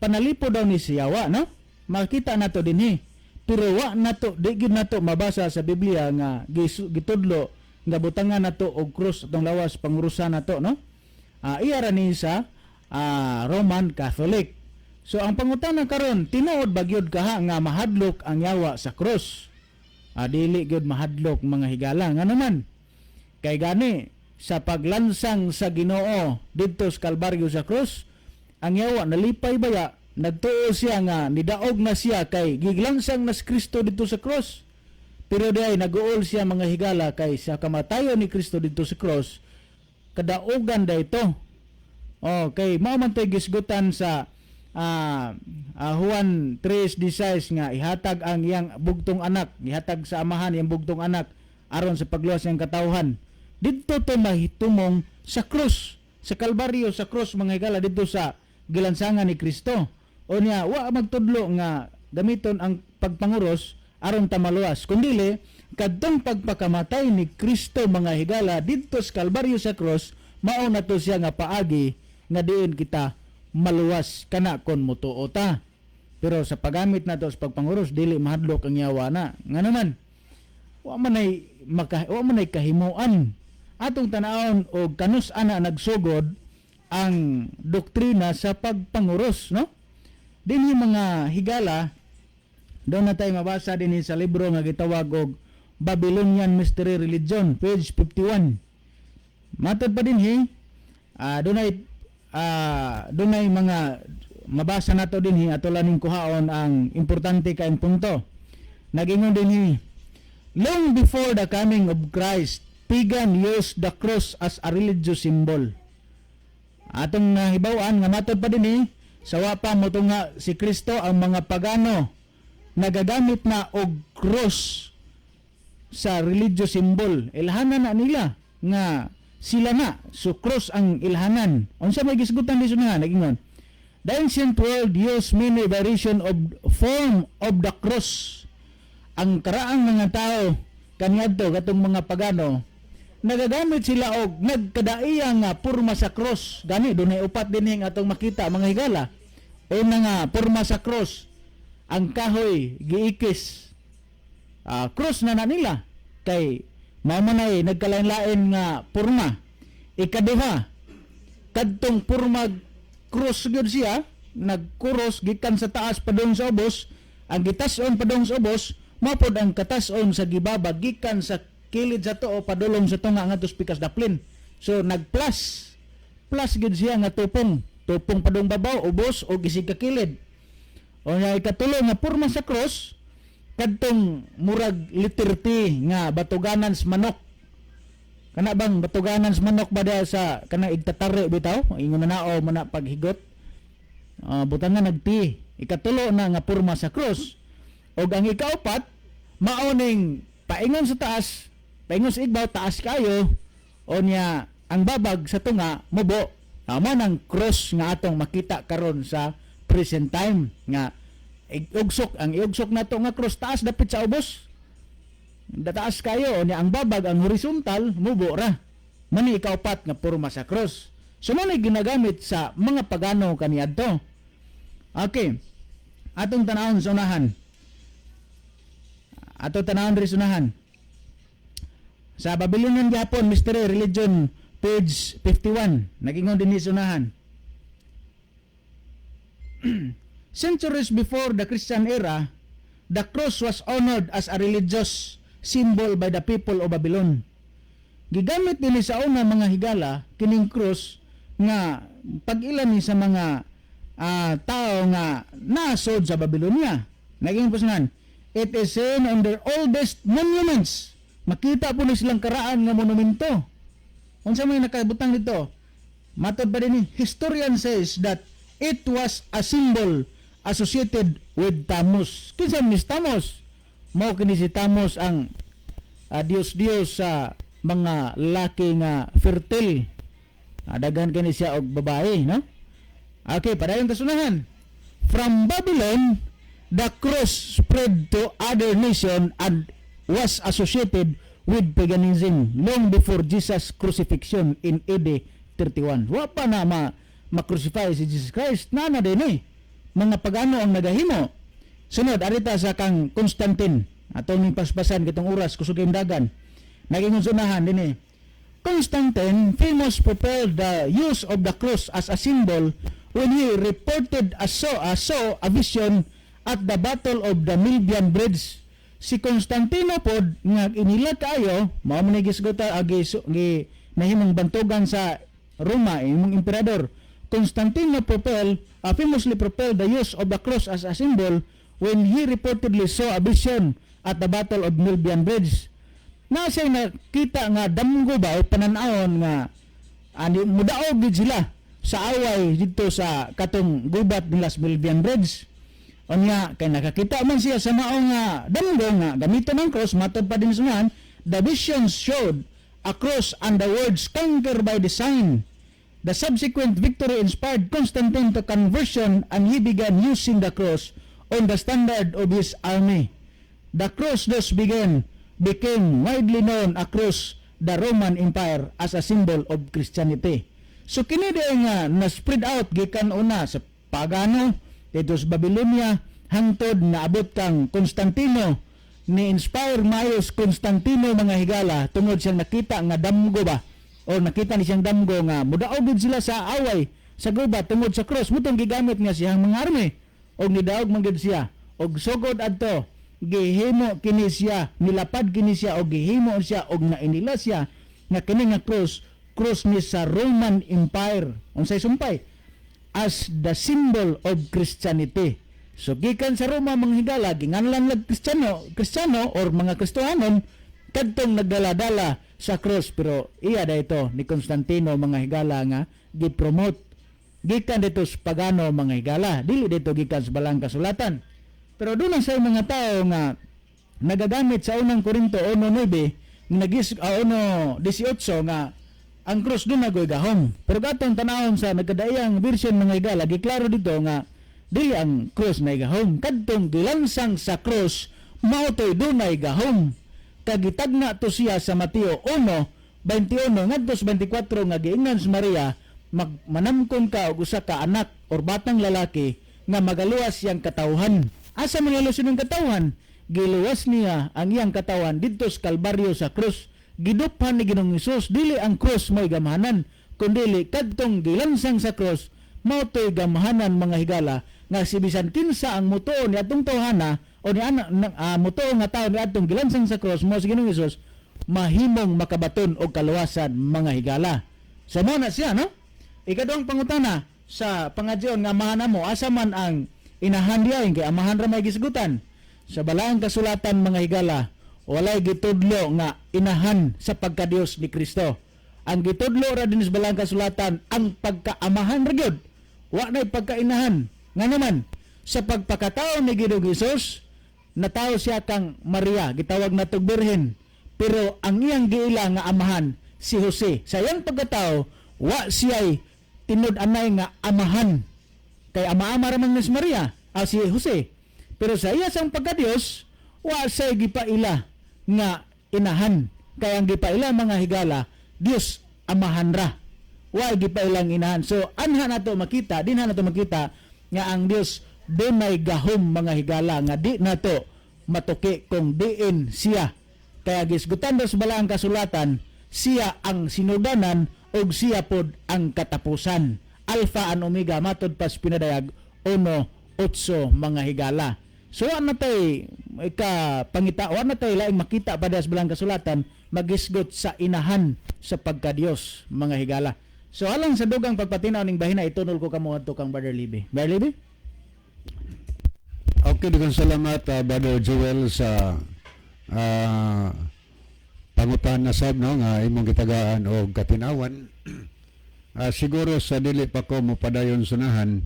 C: panalipo daw ni siyawa, no? Makita nato dinhi. Pero wa nato, di gyud nato mabasa sa Biblia nga gitudlo nga butangan nato og krus atong lawas, pangurusan nato, no? Iya ra ni sa Roman Catholic. So ang pangutana karon, tinuod ba gyud kaha nga mahadlok ang yawa sa krus? Dili gyud mahadlok, mga higala. Ngano man? Kay gani sa paglansang sa Ginoo didto sa Kalbaryo sa krus, ang yawa nalipay baya, nagtuo siya nga nidaog na siya kay giglansang na si Kristo didto sa krus. Pero diay naguol siya, mga higala, kay sa kamatayon ni Kristo didto sa cross, kadaugan da ito. Oh, kay mao man to'y gisgutan sa Juan 3:16 nga ihatag ang iyang bugtong anak, ihatag sa Amahan iyang bugtong anak aron sa pagluwas niyang katawhan. Didto to mahitumong sa krus, sa Kalbaryo, sa krus, mga higala, didto sa gilansangan ni Kristo. O niya, wa magtudlo nga gamiton ang pagpanguros aron ta maluwas, kundili kadtong pagpakamatay ni Kristo, mga higala, didto sa Kalbaryo, sa krus, mao na to siya nga paagi nga diin kita maluwas, kana kon motuo ta. Pero sa paggamit nato sa pagpanguros, dili mahadlok ang yawa na. Nga naman, wa man ay kahimuan. Atong tanawon og kanus ana nagsugod ang doktrina sa pagpanguros, no? Dinhi, mga higala, doon na tayo mabasa dinhi sa libro nga gitawag og Babylonian Mystery Religion, page 51. Matod pa dinhi, dunay mga mabasa nato dinhi. Ato lang ning kuhaon ang importante kaayong punto. Nagingon dinhi, "Long before the coming of Christ, pagan used the cross as a religious symbol." Atong nahibaw-an nga matod pa dinhi, sa wa pa motunga si Kristo, ang mga pagano nagagamit na og cross sa religious symbol. Ilhanan na nila nga sila na. So cross ang ilhanan. Unsa may gisgutan di nga nagingon? "The ancient world used many variation of form of the cross." Ang karaang mga tao kaniadto, katong mga pagano, nagagamit sila og nagkadaiya nga porma sa cross. Gani dunay upat dinhi nga atong makita, mga higala. Una nga porma sa cross, ang kahoy giikis. Cross na na nila kay mao man ay nagkalain-lain nga porma. Ikaduha, kadtong porma cross gyud siya, nagkuros gikan sa taas padung sa ubos. Ang gitas-on padung sa ubos mao pod ang katas-on sa gibaba gikan sa kilid sa tuo padulong sa tunga ngadto sa pikas daplin. So nagplus plus gyud siya nga tupong tupong padung babaw, ubos o isig ka kilid. O nga ikatulo nga porma sa cross, kadtong murag letter T nga batuganan sa manok. Kana bang batuganan sa manok ba diha sa kanang igtatari bitaw, ingon na nao mo na paghigot. Butan nga nag T. Ikatulo na nga porma sa cross. Og ang ikaupat, mao ning paingon sa taas, paingon sa igbaw, taas kayo, o niya ang babag sa tunga mubo. Amo nang cross nga atong makita karon sa present time nga iugsok, ang iugsok nato nga cross, taas dapit sa ubos. Taas kayo, niya ang babag, ang horizontal, mubo ra. Mani ikaupat nga porma sa cross. So mo ginagamit sa mga pagano kaniadto. Okay. Atong tanawon sa unahan. Atong tanawon diri sa unahan. Sa Babylonian gyapon Mystery Religion, page 51. Nagingon dinhi sa unahan. "Centuries before the Christian era, the cross was honored as a religious symbol by the people of Babylon." Gigamit dinhi sa una, mga higala, kining cross nga pag-ila ni sa mga tao nga nasod sa Babylonia. Naging pusunan, "It is seen on their oldest monuments." Makita po ni silang karaan nga monumento. Unsa may nakabutang dito? Matod pa din ni, "Historian says that it was a symbol associated with Tammuz." Kinsa man ni Tammuz? Mao kini si Tammuz ang Diyos-Diyos sa mga lalaki nga fertile. Daghan kini siya og babae, no? Okay, padayon ta sa unahan. "From Babylon, the cross spread to other nation and was associated with paganism long before Jesus' crucifixion in AD 31." Wa pa na ma-crucify si Jesus Christ, na din eh. Mga pagano ang nagahimo. Sunod, arita sa kang Constantine. Atong ning paspasan kitong oras, kusog kayong dagan. Naging unahan din eh. "Constantine famous propelled the use of the cross as a symbol when he reported a saw a vision at the Battle of the Milvian Bridge." Si Constantino pod nga inila kaayo, mao man ni gisgutan agi gi nahimong bantugan sa Roma, imong emperador. Constantino famously propelled the use of the cross as a symbol when he reportedly saw a vision at the Battle of Milvian Bridge. Na siya nakita nga damgo ba o pananawon nga ani mudaog gid sila sa away dito sa katong gubat nila sa Milvian Bridge. Unya kay nakakita man siya sa mao nga damgo nga gamiton ng cross, matod pa din sa, "The vision showed A cross and the words "Conquer by design." The subsequent victory inspired Constantine to conversion, and he began using the cross on the standard of his army. The cross thus became widely known across the Roman Empire as a symbol of Christianity. So kini diay nga na-spread out gikan una sa pagano dito sa Babylonia hangtod naabot kang Constantino. Ni-inspire maayo si Constantino, mga higala, tungod siyang nakita nga damgo ba o nakita ni siyang damgo nga mudaog gid sila sa away sa gubat tungod sa cross. Mao tong gigamit nga siyang mga army og nidaog man gid siya og sugod adto gihimo kini siya, nilapad kini siya og gihimo siya og nainila siya nga kini nga cross, cross ni sa Roman Empire, unsay sumpay, as the symbol of Christianity. So gikan sa Roma, mga higala, ginganlan lag Kristiyano, Kristiyano or mga Kristohanon kadtong nagdala-dala sa cross, pero iya da ito ni Constantino, mga higala, nga gi-promote gikan dito sa pagano, mga higala, dili dito gikan sa Balaang Kasulatan. Pero doon sa mga tao nga nagagamit sa Unang Korinto 1.9 nga nagis 1.18 nga ang cross doon nagoy gahom. Pero gatong tanawon sa nagkadaiyang version, mga higala, giklaro dito nga dili ang cross na gahom. Kadtong gilansang sa cross mao to'y dunay gahom. Kagitagna to siya sa Mateo 1:21 ngadto sa 24 nga giingnan si Maria, manamkon ka og usa ka anak or batang lalaki nga magaluwas siyang katawhan. Asa man giluwas ang katawhan? Giluwas niya ang iyang katawan didto sa Kalbaryo, sa krus. Giduphan ni Ginoong Hesus. Dili ang krus mo'y gamhanan, kundili kadtong gilansang sa krus mao to'y gamhanan, mga higala, nga si bisan kinsa ang mutuo ni atong tawhana o ni ana mutuo nga tawo ni atong gilansang sa krus, mao si Ginoong Hesus, mahimong makabaton og kaluwasan, mga higala. So mao na siya, no? Ikaduhang pangutana sa pangadyon nga amahan mo, asa man ang inahan diay, kay amahan ra may gisgutan? Sa Balaang Kasulatan, mga higala, walay gitudlo nga inahan sa pagkadiyos ni Kristo. Ang gitudlo ra din sa Balaang Kasulatan ang pagkaamahan ra gyud. Wa nay pagkainahan. Nga naman sa pagpakatao ni Ginoong Hesus, natawo siya kang Maria, gitawag natog birhen. Pero ang iyang giila nga amahan si Jose. Sa iyang pagkatao, wa siya'y tinud-anay nga amahan. Kay ama-ama ra man ni si Maria, si Jose. Pero sa iya sang pagkadiyos, wa siya'y gipaila nga inahan. Kay ang gipaila, mga higala, Dios Amahan ra. Wa gipailang inahan. So anha nato makita, dinha nato makita nga ang Dios dunay gahom, mga higala, nga di nato matuki kung diin siya. Kaya gisgutan sa Balaang Kasulatan, siya ang sinudanan ug siya pod ang katapusan. Alpha and Omega matod pa sa Pinadayag 1.8, mga higala. So wa na tay ika pangita, wa na tay laing makita pa sa Balaang Kasulatan magisgot sa inahan sa pagkadiyos, mga higala. So alang sa dugang pagpatinaw ning bahina, itunol ko kamo adto kang Brother Libby. Brother Libby?
A: Okay, daghang salamat, Brother Joel, sa pangutana sab, no, nga imong gitagaan og katinawan. Siguro sa dili pa ko mopadayon sunahan,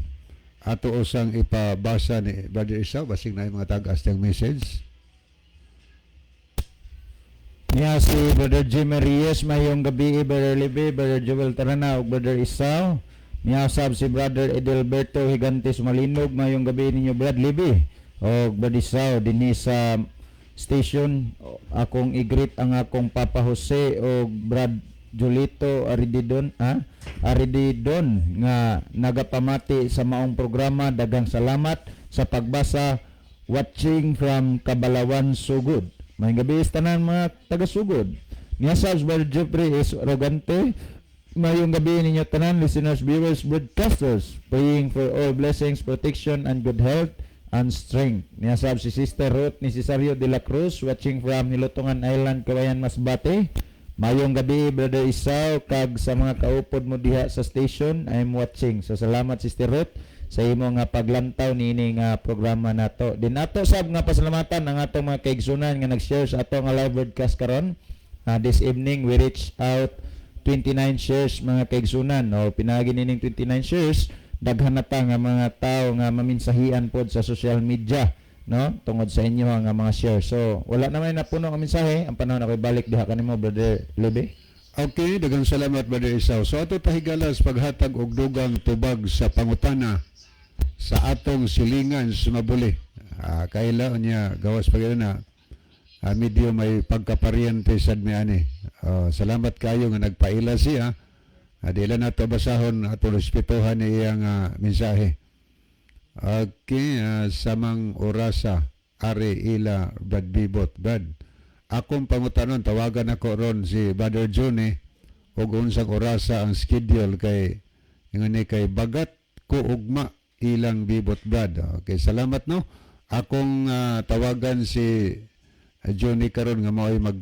A: ato usang ipabasa ni Brother Isaw basig na mga tag-as niyang message.
B: Niya si Brother Jimmy Reyes, mayong gabi, Brother Libby, Brother Joel Tarana ug Brother Isaw. Niya sab si Brother Edelberto Higantes Malinog, mayong gabi ninyo, Brad Libby ug Brother Isaw dinhi sa station. Akong i-greet ang akong Papa Jose ug Brad Julito Arididon, Arididon nga nagapamati sa maong programa. Daghang salamat sa pagbasa. Watching from Kabalawan, Sugod. Maayong gabi sa tanan mga taga Sugod. Niya sa Brother Jeffrey is Rogante. Mayong gabi ninyo tanan, listeners, viewers, broadcasters. Praying for all blessings, protection, and good health and strength. Niya sab si Sister Ruth ni Cesario de la Cruz, watching from Nilutongan Island, Kawayan, Masbate. Mayong gabi, Brother Isaw, kag sa mga kaupod mo diha sa station, I'm watching. So salamat, Sister Ruth, sa imo nga paglantaw niini nga programa nato. Din ato sab nga pasalamatan ang atong mga kaigsunan nga nag-share sa ato nga live broadcast karon. This evening we reach out 29 shares, mga kaigsunan. O pinaagi nining 29 shares, daghan na ta nga mga tao nga maminsahian pod sa social media, no, tungod sa inyo nga mga share. So wala naman napuno ang mensahe. Ang panahon ako balik diha kanimo, Brother Lebe.
A: Okay, daghang salamat, Brother Isaw. So ato ta, higala, sa paghatag og dugang tubag sa pangutana sa atong silingan sa mabuli. Kaila niya gawas pag na medyo may pagkaparyente sad mi ani. Salamat kayo nga nagpaila siya. Di lang nato basahon, ato respetuhan ni iyang mensahe. Okay, samang orasa ari ila Brad Bibot. Brad, akong pangutanon, tawagan ako ron si Brother Johnny og unsang orasa ang schedule kay ingon ni kay bagat ko ugma ilang Bibot, Brad. Okay, salamat, no. Akong tawagan si Johnny karon nga mao'y mag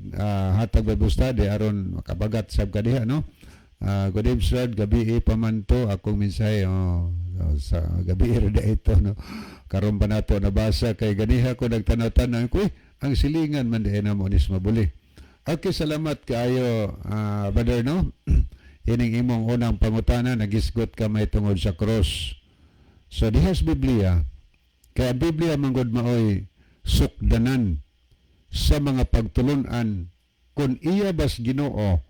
A: hatag Bible study aron makabagat sab ka diha, no. Good evening, sir. Gabi pa man to akong mensahe. Oh, sa gabi ra da ito, no. Karon pa nato nabasa kay ganiha ko nagtanaw-tanaw ko, eh, ang silingan man diay namo ni mabuli. Okay, salamat kaayo, brother, no. Ining imong unang pangutana nagisgot ka may tungod sa cross. So diha sa Biblia, kay ang Biblia manggod maoy sukdanan sa mga pagtulunan kung iya bas Ginoo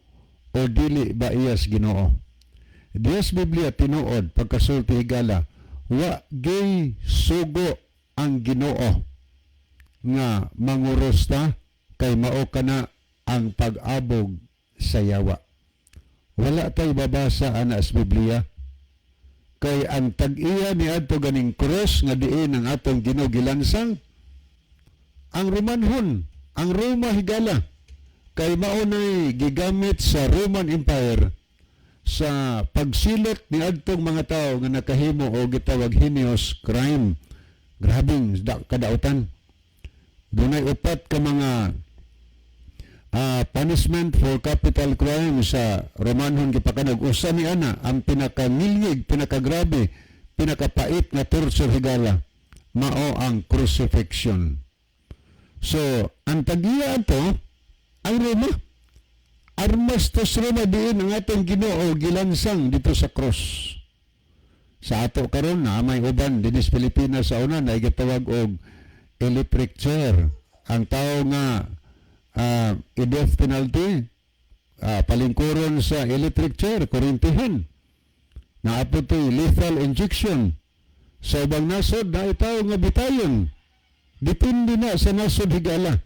A: o dili ba iyas Ginoo. Diha sa Biblia, tinuod pagkasulti, higala, wa gay sugo ang Ginoo nga manguros ta kay mao kana ang pag-abog sa yawa. Wala tay babasa ana sa Biblia kay ang tag-iya ni adto ganing cross nga diin ang atong Ginoo gilansang ang Romanhon, ang Roma, higala, kay mao nay gigamit sa Roman Empire sa pagsilot ni adtong mga tao nga nakahimo o gitawag heinous crime. Grabing kadautan. Dunay upat ka mga punishment for capital crime sa Romanhon gipakanog. Usa ni ana ang pinakangilngig, pinakagrabe, pinakapait nga torture, higala, mao ang crucifixion. So, ang tagiya ato ang Roma. Armas to sa Roma diin ang atong Ginoo gilansang dito sa cross. Sa ato karon na may uban dinhi sa Pilipinas, sa una na gitawag og electric chair. Ang tao nga i-death penalty, palingkuron sa electric chair, kurintihan. Naa po'y lethal injection. Sa ubang nasod, na tao nga bitayon. Depende na sa nasod, higala.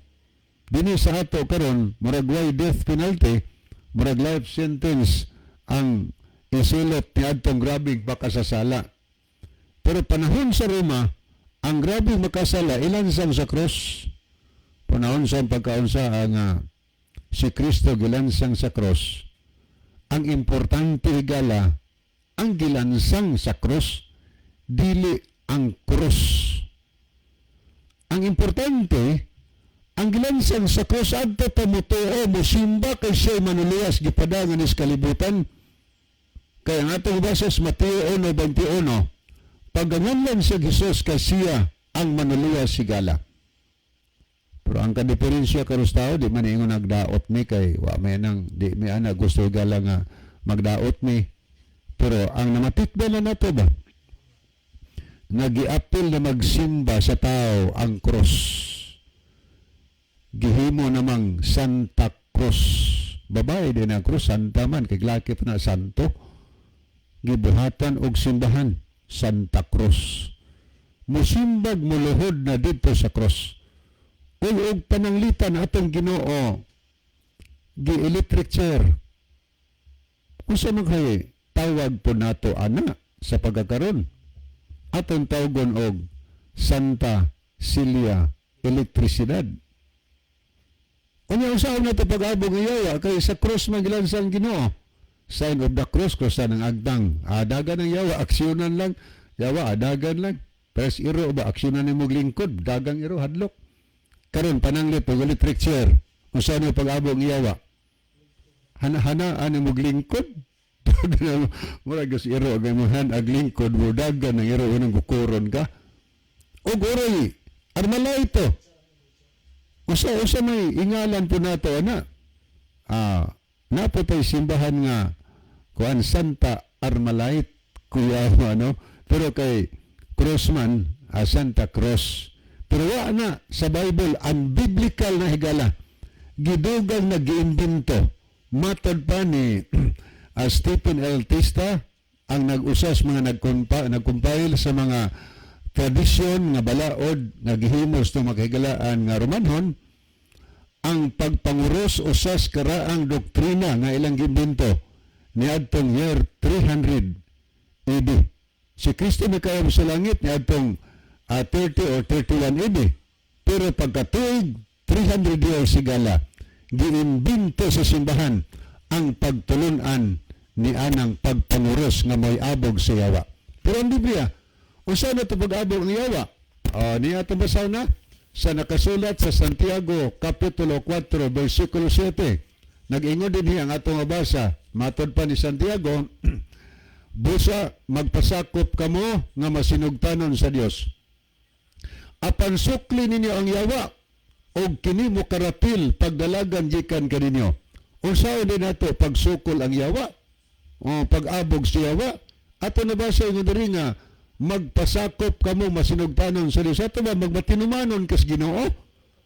A: Dinhi sa ato karon, murag way death penalty, murag life sentence ang isulot ni adtong grabeng makasasala. Pero panahon sa Roma, ang grabeng makasala ilansang sa cross. Panahon sa pagkaunsa ang si Kristo gilansang sa cross. Ang importante, higala, ang gilansang sa cross, dili ang cross. Ang importante, ang gilansang sa cross adto ta motuo, mosimba kay siya manuluwas gipadangan is kalibutan. Kaya ang atong basa sa Mateo 1:21, pagganganlan sa Jesus kay siya ang manuluwas, higala. Pero ang kadiferensya karon sa tao, di man ingon nagdaot mi kay wa may nang di mi ana gusto, higala, nga magdaot mi. Pero ang namatikdan na nato ba? Nga giapil na magsimba sa tao ang cross. Gihimo namang Santa Cruz. Babae din ang cross, Santa man, kay laki pa na santo. Gibuhatan og simbahan, Santa Cruz. Musimbag, muluhod na dito sa cross. Ug og pananglitan atong Ginoo gi-electric chair. Unsa man kay tawag po nato ana sa pagkakaron? Atong tawgon og Santa Celia Elektrisidad. Unya usaon nato pag-abog ng yawa kay sa cross man gilansang Ginoo? Sign of the cross, cross ng agtang. Adagan ng yawa, aksyonan lang. Yawa, adagan lang. Press iro ba, aksyonan nimo lingkod, dagang iro, hadlok. Karon pananglit pag electric chair. Unsa ni pag-abog ng yawa? Hana-hanaan mo lingkod. Murag gas iro ang imong ag lingkod mo dagan ang iro unang gukuron ka. Og uroy, armalay ito. Usa usa may ingalan po nato ana. Napo tay simbahan nga kuan Santa Armalite kuya ano, pero kay crossman, Santa Cross. Pero wa na sa Bible ang biblical na, higala. Gidugang na giimbento. Matod pa ni Stephen L. Tista, ang nag-usas mga nag-compile sa mga tradisyon nga balaod nga gihimos ng makahigalaan nga Romanhon, ang pagpanguros usas karaang doktrina nga ilang gimbento niadtong year 300 AD. Si Kristo nakaayam sa langit niadtong 30 or 31 AD. Pero pagkatuig 300 years sigala, giimbento sa simbahan ang pagtulunan ni anang pagpanguros nga may abog sa yawa. Pero ang Biblia, unsa na ito pag-abog ng yawa? Niya itong basaw na sa nakasulat sa Santiago Kapitulo 4 versikulo 7. Nag-ingon din ang atong mabasa. Matod pa ni Santiago, "Busa magpasakop kamo nga masinugtanon sa Dios. Apan sukli ninyo ang yawa og kini mo karatil pagdalagan gikan kaninyo." Unsaon din nato pagsukol ang yawa? O pag-abog sa yawa? Ato nabasa ingon diri nga magpasakop kamo masinugtanon sa Dios. Ato ba magmatinumanon kas Ginoo?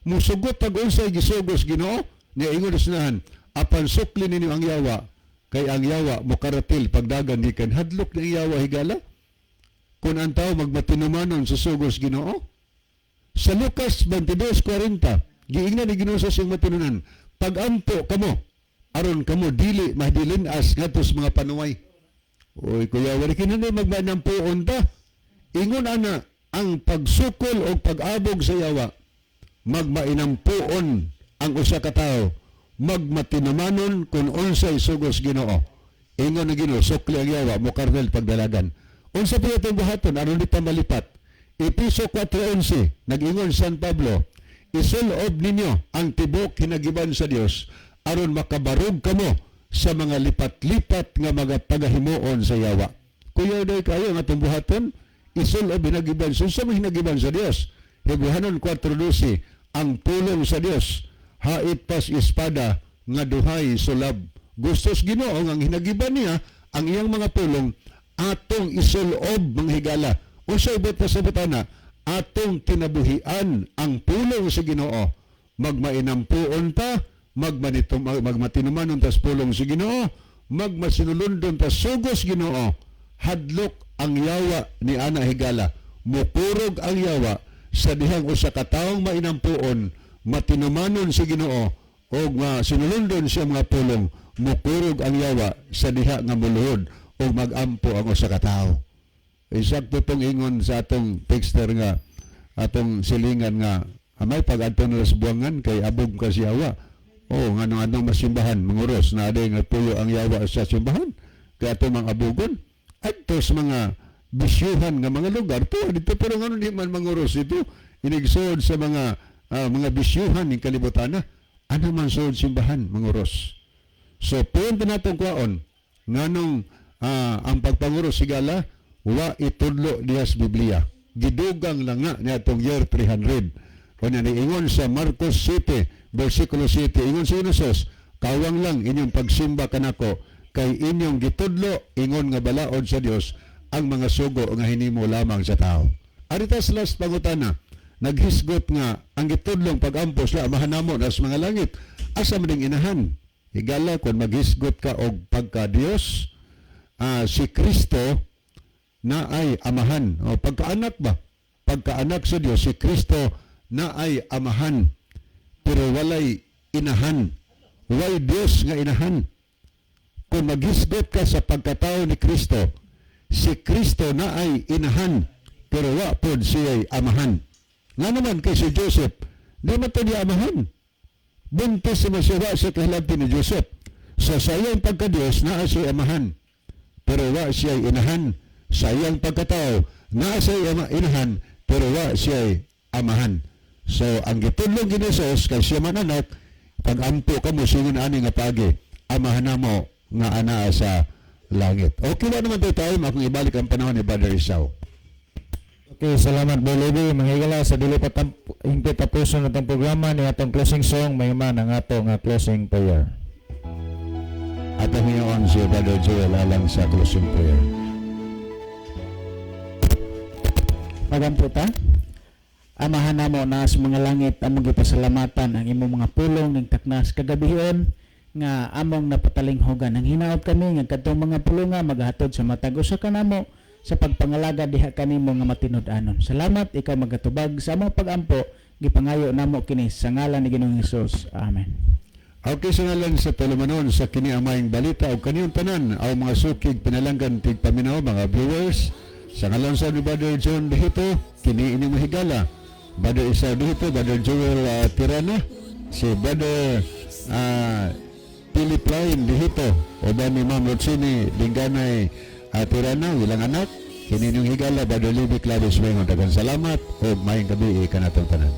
A: Musugot pag unsay gisugos Ginoo? Niya ingon sa apan sukli ninyo ang yawa kay ang yawa mokaratil pagdagan gikan. Hadlok ni yawa, higala, kung ang tao magmatinumanon sa sugos Ginoo. Sa Lucas 22:40, giingnan ni Ginoo sa siyang matinunan, "Pagampo kamo aron kamo dili mahadilin-as ngadto sa mga panuway." Oy kuya, wala kinahanglan magmanampuon ta. Ingon ana ang pagsukol o pag-abog sa yawa, magmainampuon ang usa ka tawo, magmatinumanon kung unsay sugos Ginoo. Ingon ng Ginoo, sukli ang yawa, mokarnel pagdalagan. Unsa pa itong buhaton aron di pa malipat? Episo 4:11, nag-ingon San Pablo, "Isulob ninyo ang tibok hinagiban sa Dios aron makabarog kamo sa mga lipat-lipat nga mga pagahimuon sa yawa." Kuya day kayo nga atong buhaton, isulob hinagiban. So, sa mga hinagiban sa Dios, Hebrehanon 4:12, ang pulong sa Dios, hait pas espada nga duhay sulab. Gustos Ginoo ang hinagiban niya ang iyang mga pulong atong isulob, mga higala. Unsay ibot pa sa butana? Atong kinabuhian ang pulong sa Ginoo. Magmainampuon ta, magmatinumanon tas pulong sa Ginoo, magmasinulundon tas sugos Ginoo. Hadlok ang yawa ni ana, higala. Mukurog ang yawa sa dihang usa ka taong mainampuon, matinumanon sa Ginoo o nga sinulundon siya mga pulong, mukurog ang yawa sa diha nga muluhod o magampo ang usa ka tawo. Isakto tong ingon sa atong texter nga atong silingan nga amay pag adto na sa buwangan kay abog ka siya yawa. O nga anong masimbahan manguros na ade nga puyo ang yawa sa simbahan kay ato mga abugon adto sa mga bisyuhan nga mga lugar to dito, pero ngano di man manguros ito inigsood sa mga bisyuhan ng kalibutan na ano man suod simbahan manguros. So punto natong kwaon nganong ang pagpanguros, sigala, wa itudlo diha sa Biblia. Gidugang lang nga niadtong year 300. Kunya niingon sa Marcos 7 versikulo 7, ingon si Jesus, "Kawang lang inyong pagsimba kanako kay inyong gitudlo ingon nga balaod sa Dios ang mga sugo nga hinimo lamang sa tao." Aritas last pangutana, naghisgot nga ang gitudlong pag-ampo sa Amahan namo na sa mga langit, asa man ding inahan? Higala, kung maghisgot ka og pagka Dios, si Kristo na ay amahan. O pagkaanak ba? Pagkaanak sa Dios, si Kristo na ay amahan. Pero walay inahan. Walay Dios nga inahan. Kung maghisgot ka sa pagkatao ni Kristo, si Kristo na ay inahan, pero wa pod siya'y amahan. Nga naman kay si Joseph, di man to niya amahan. Buntis si Masiwa sa kahilanti ni Joseph. So sa iyang pagka-Diyos, naa siya amahan. Pero wa siya'y inahan. Sa iyang pagkatao, naa siya'y inahan, pero wa siya'y amahan. So ang gitudlong ni Jesus, kay siya man anak, pag-ampo ka mo, singon ani nga pagi, "Amahan namo nga anaa sa langit." Okay ba naman tayo time akong ibalik ang panahon ni Brother Isao.
B: Okay, salamat, Boy Levi. Mga higala, sa dili pa hingpit tapuson atong programa ni atong closing song, may man ang ato nga closing prayer.
A: At ang ngayon si Brother Joel alang sa closing prayer.
C: Magampo ta. Amahan namo na sa mga langit, among gipasalamatan ang imong mga pulong ning taknas kagabion. Nga among napatalinghugan. Ang hinaot kami nga kadtong mga pulunga magahatod sa matag usa kanamo sa pagpangalaga diha kanimo nga matinud-anon. Salamat, ikaw magatubag sa among pagampo. Gipangayo namo kini sa ngalan ni Ginoong Hesus. Amen.
A: Okay, sa ngalan sa tulumanon sa kini ang maayong balita o kaniyong tanan ang mga sukig pinalanggan tigpaminaw, mga viewers, sa ngalan sa ni Brother John Dihito, kini inyong mahigala Brother Isao Dihito, Brother Joel Tirana, si Brother Philip Lain Dihito, uban ni Ma'am Rotsini Dinganay Tirana, ilang anak, kini inyong higala Brother Libby Clavis Wengon. Daghang salamat ug maayong gabii kanatong tanan.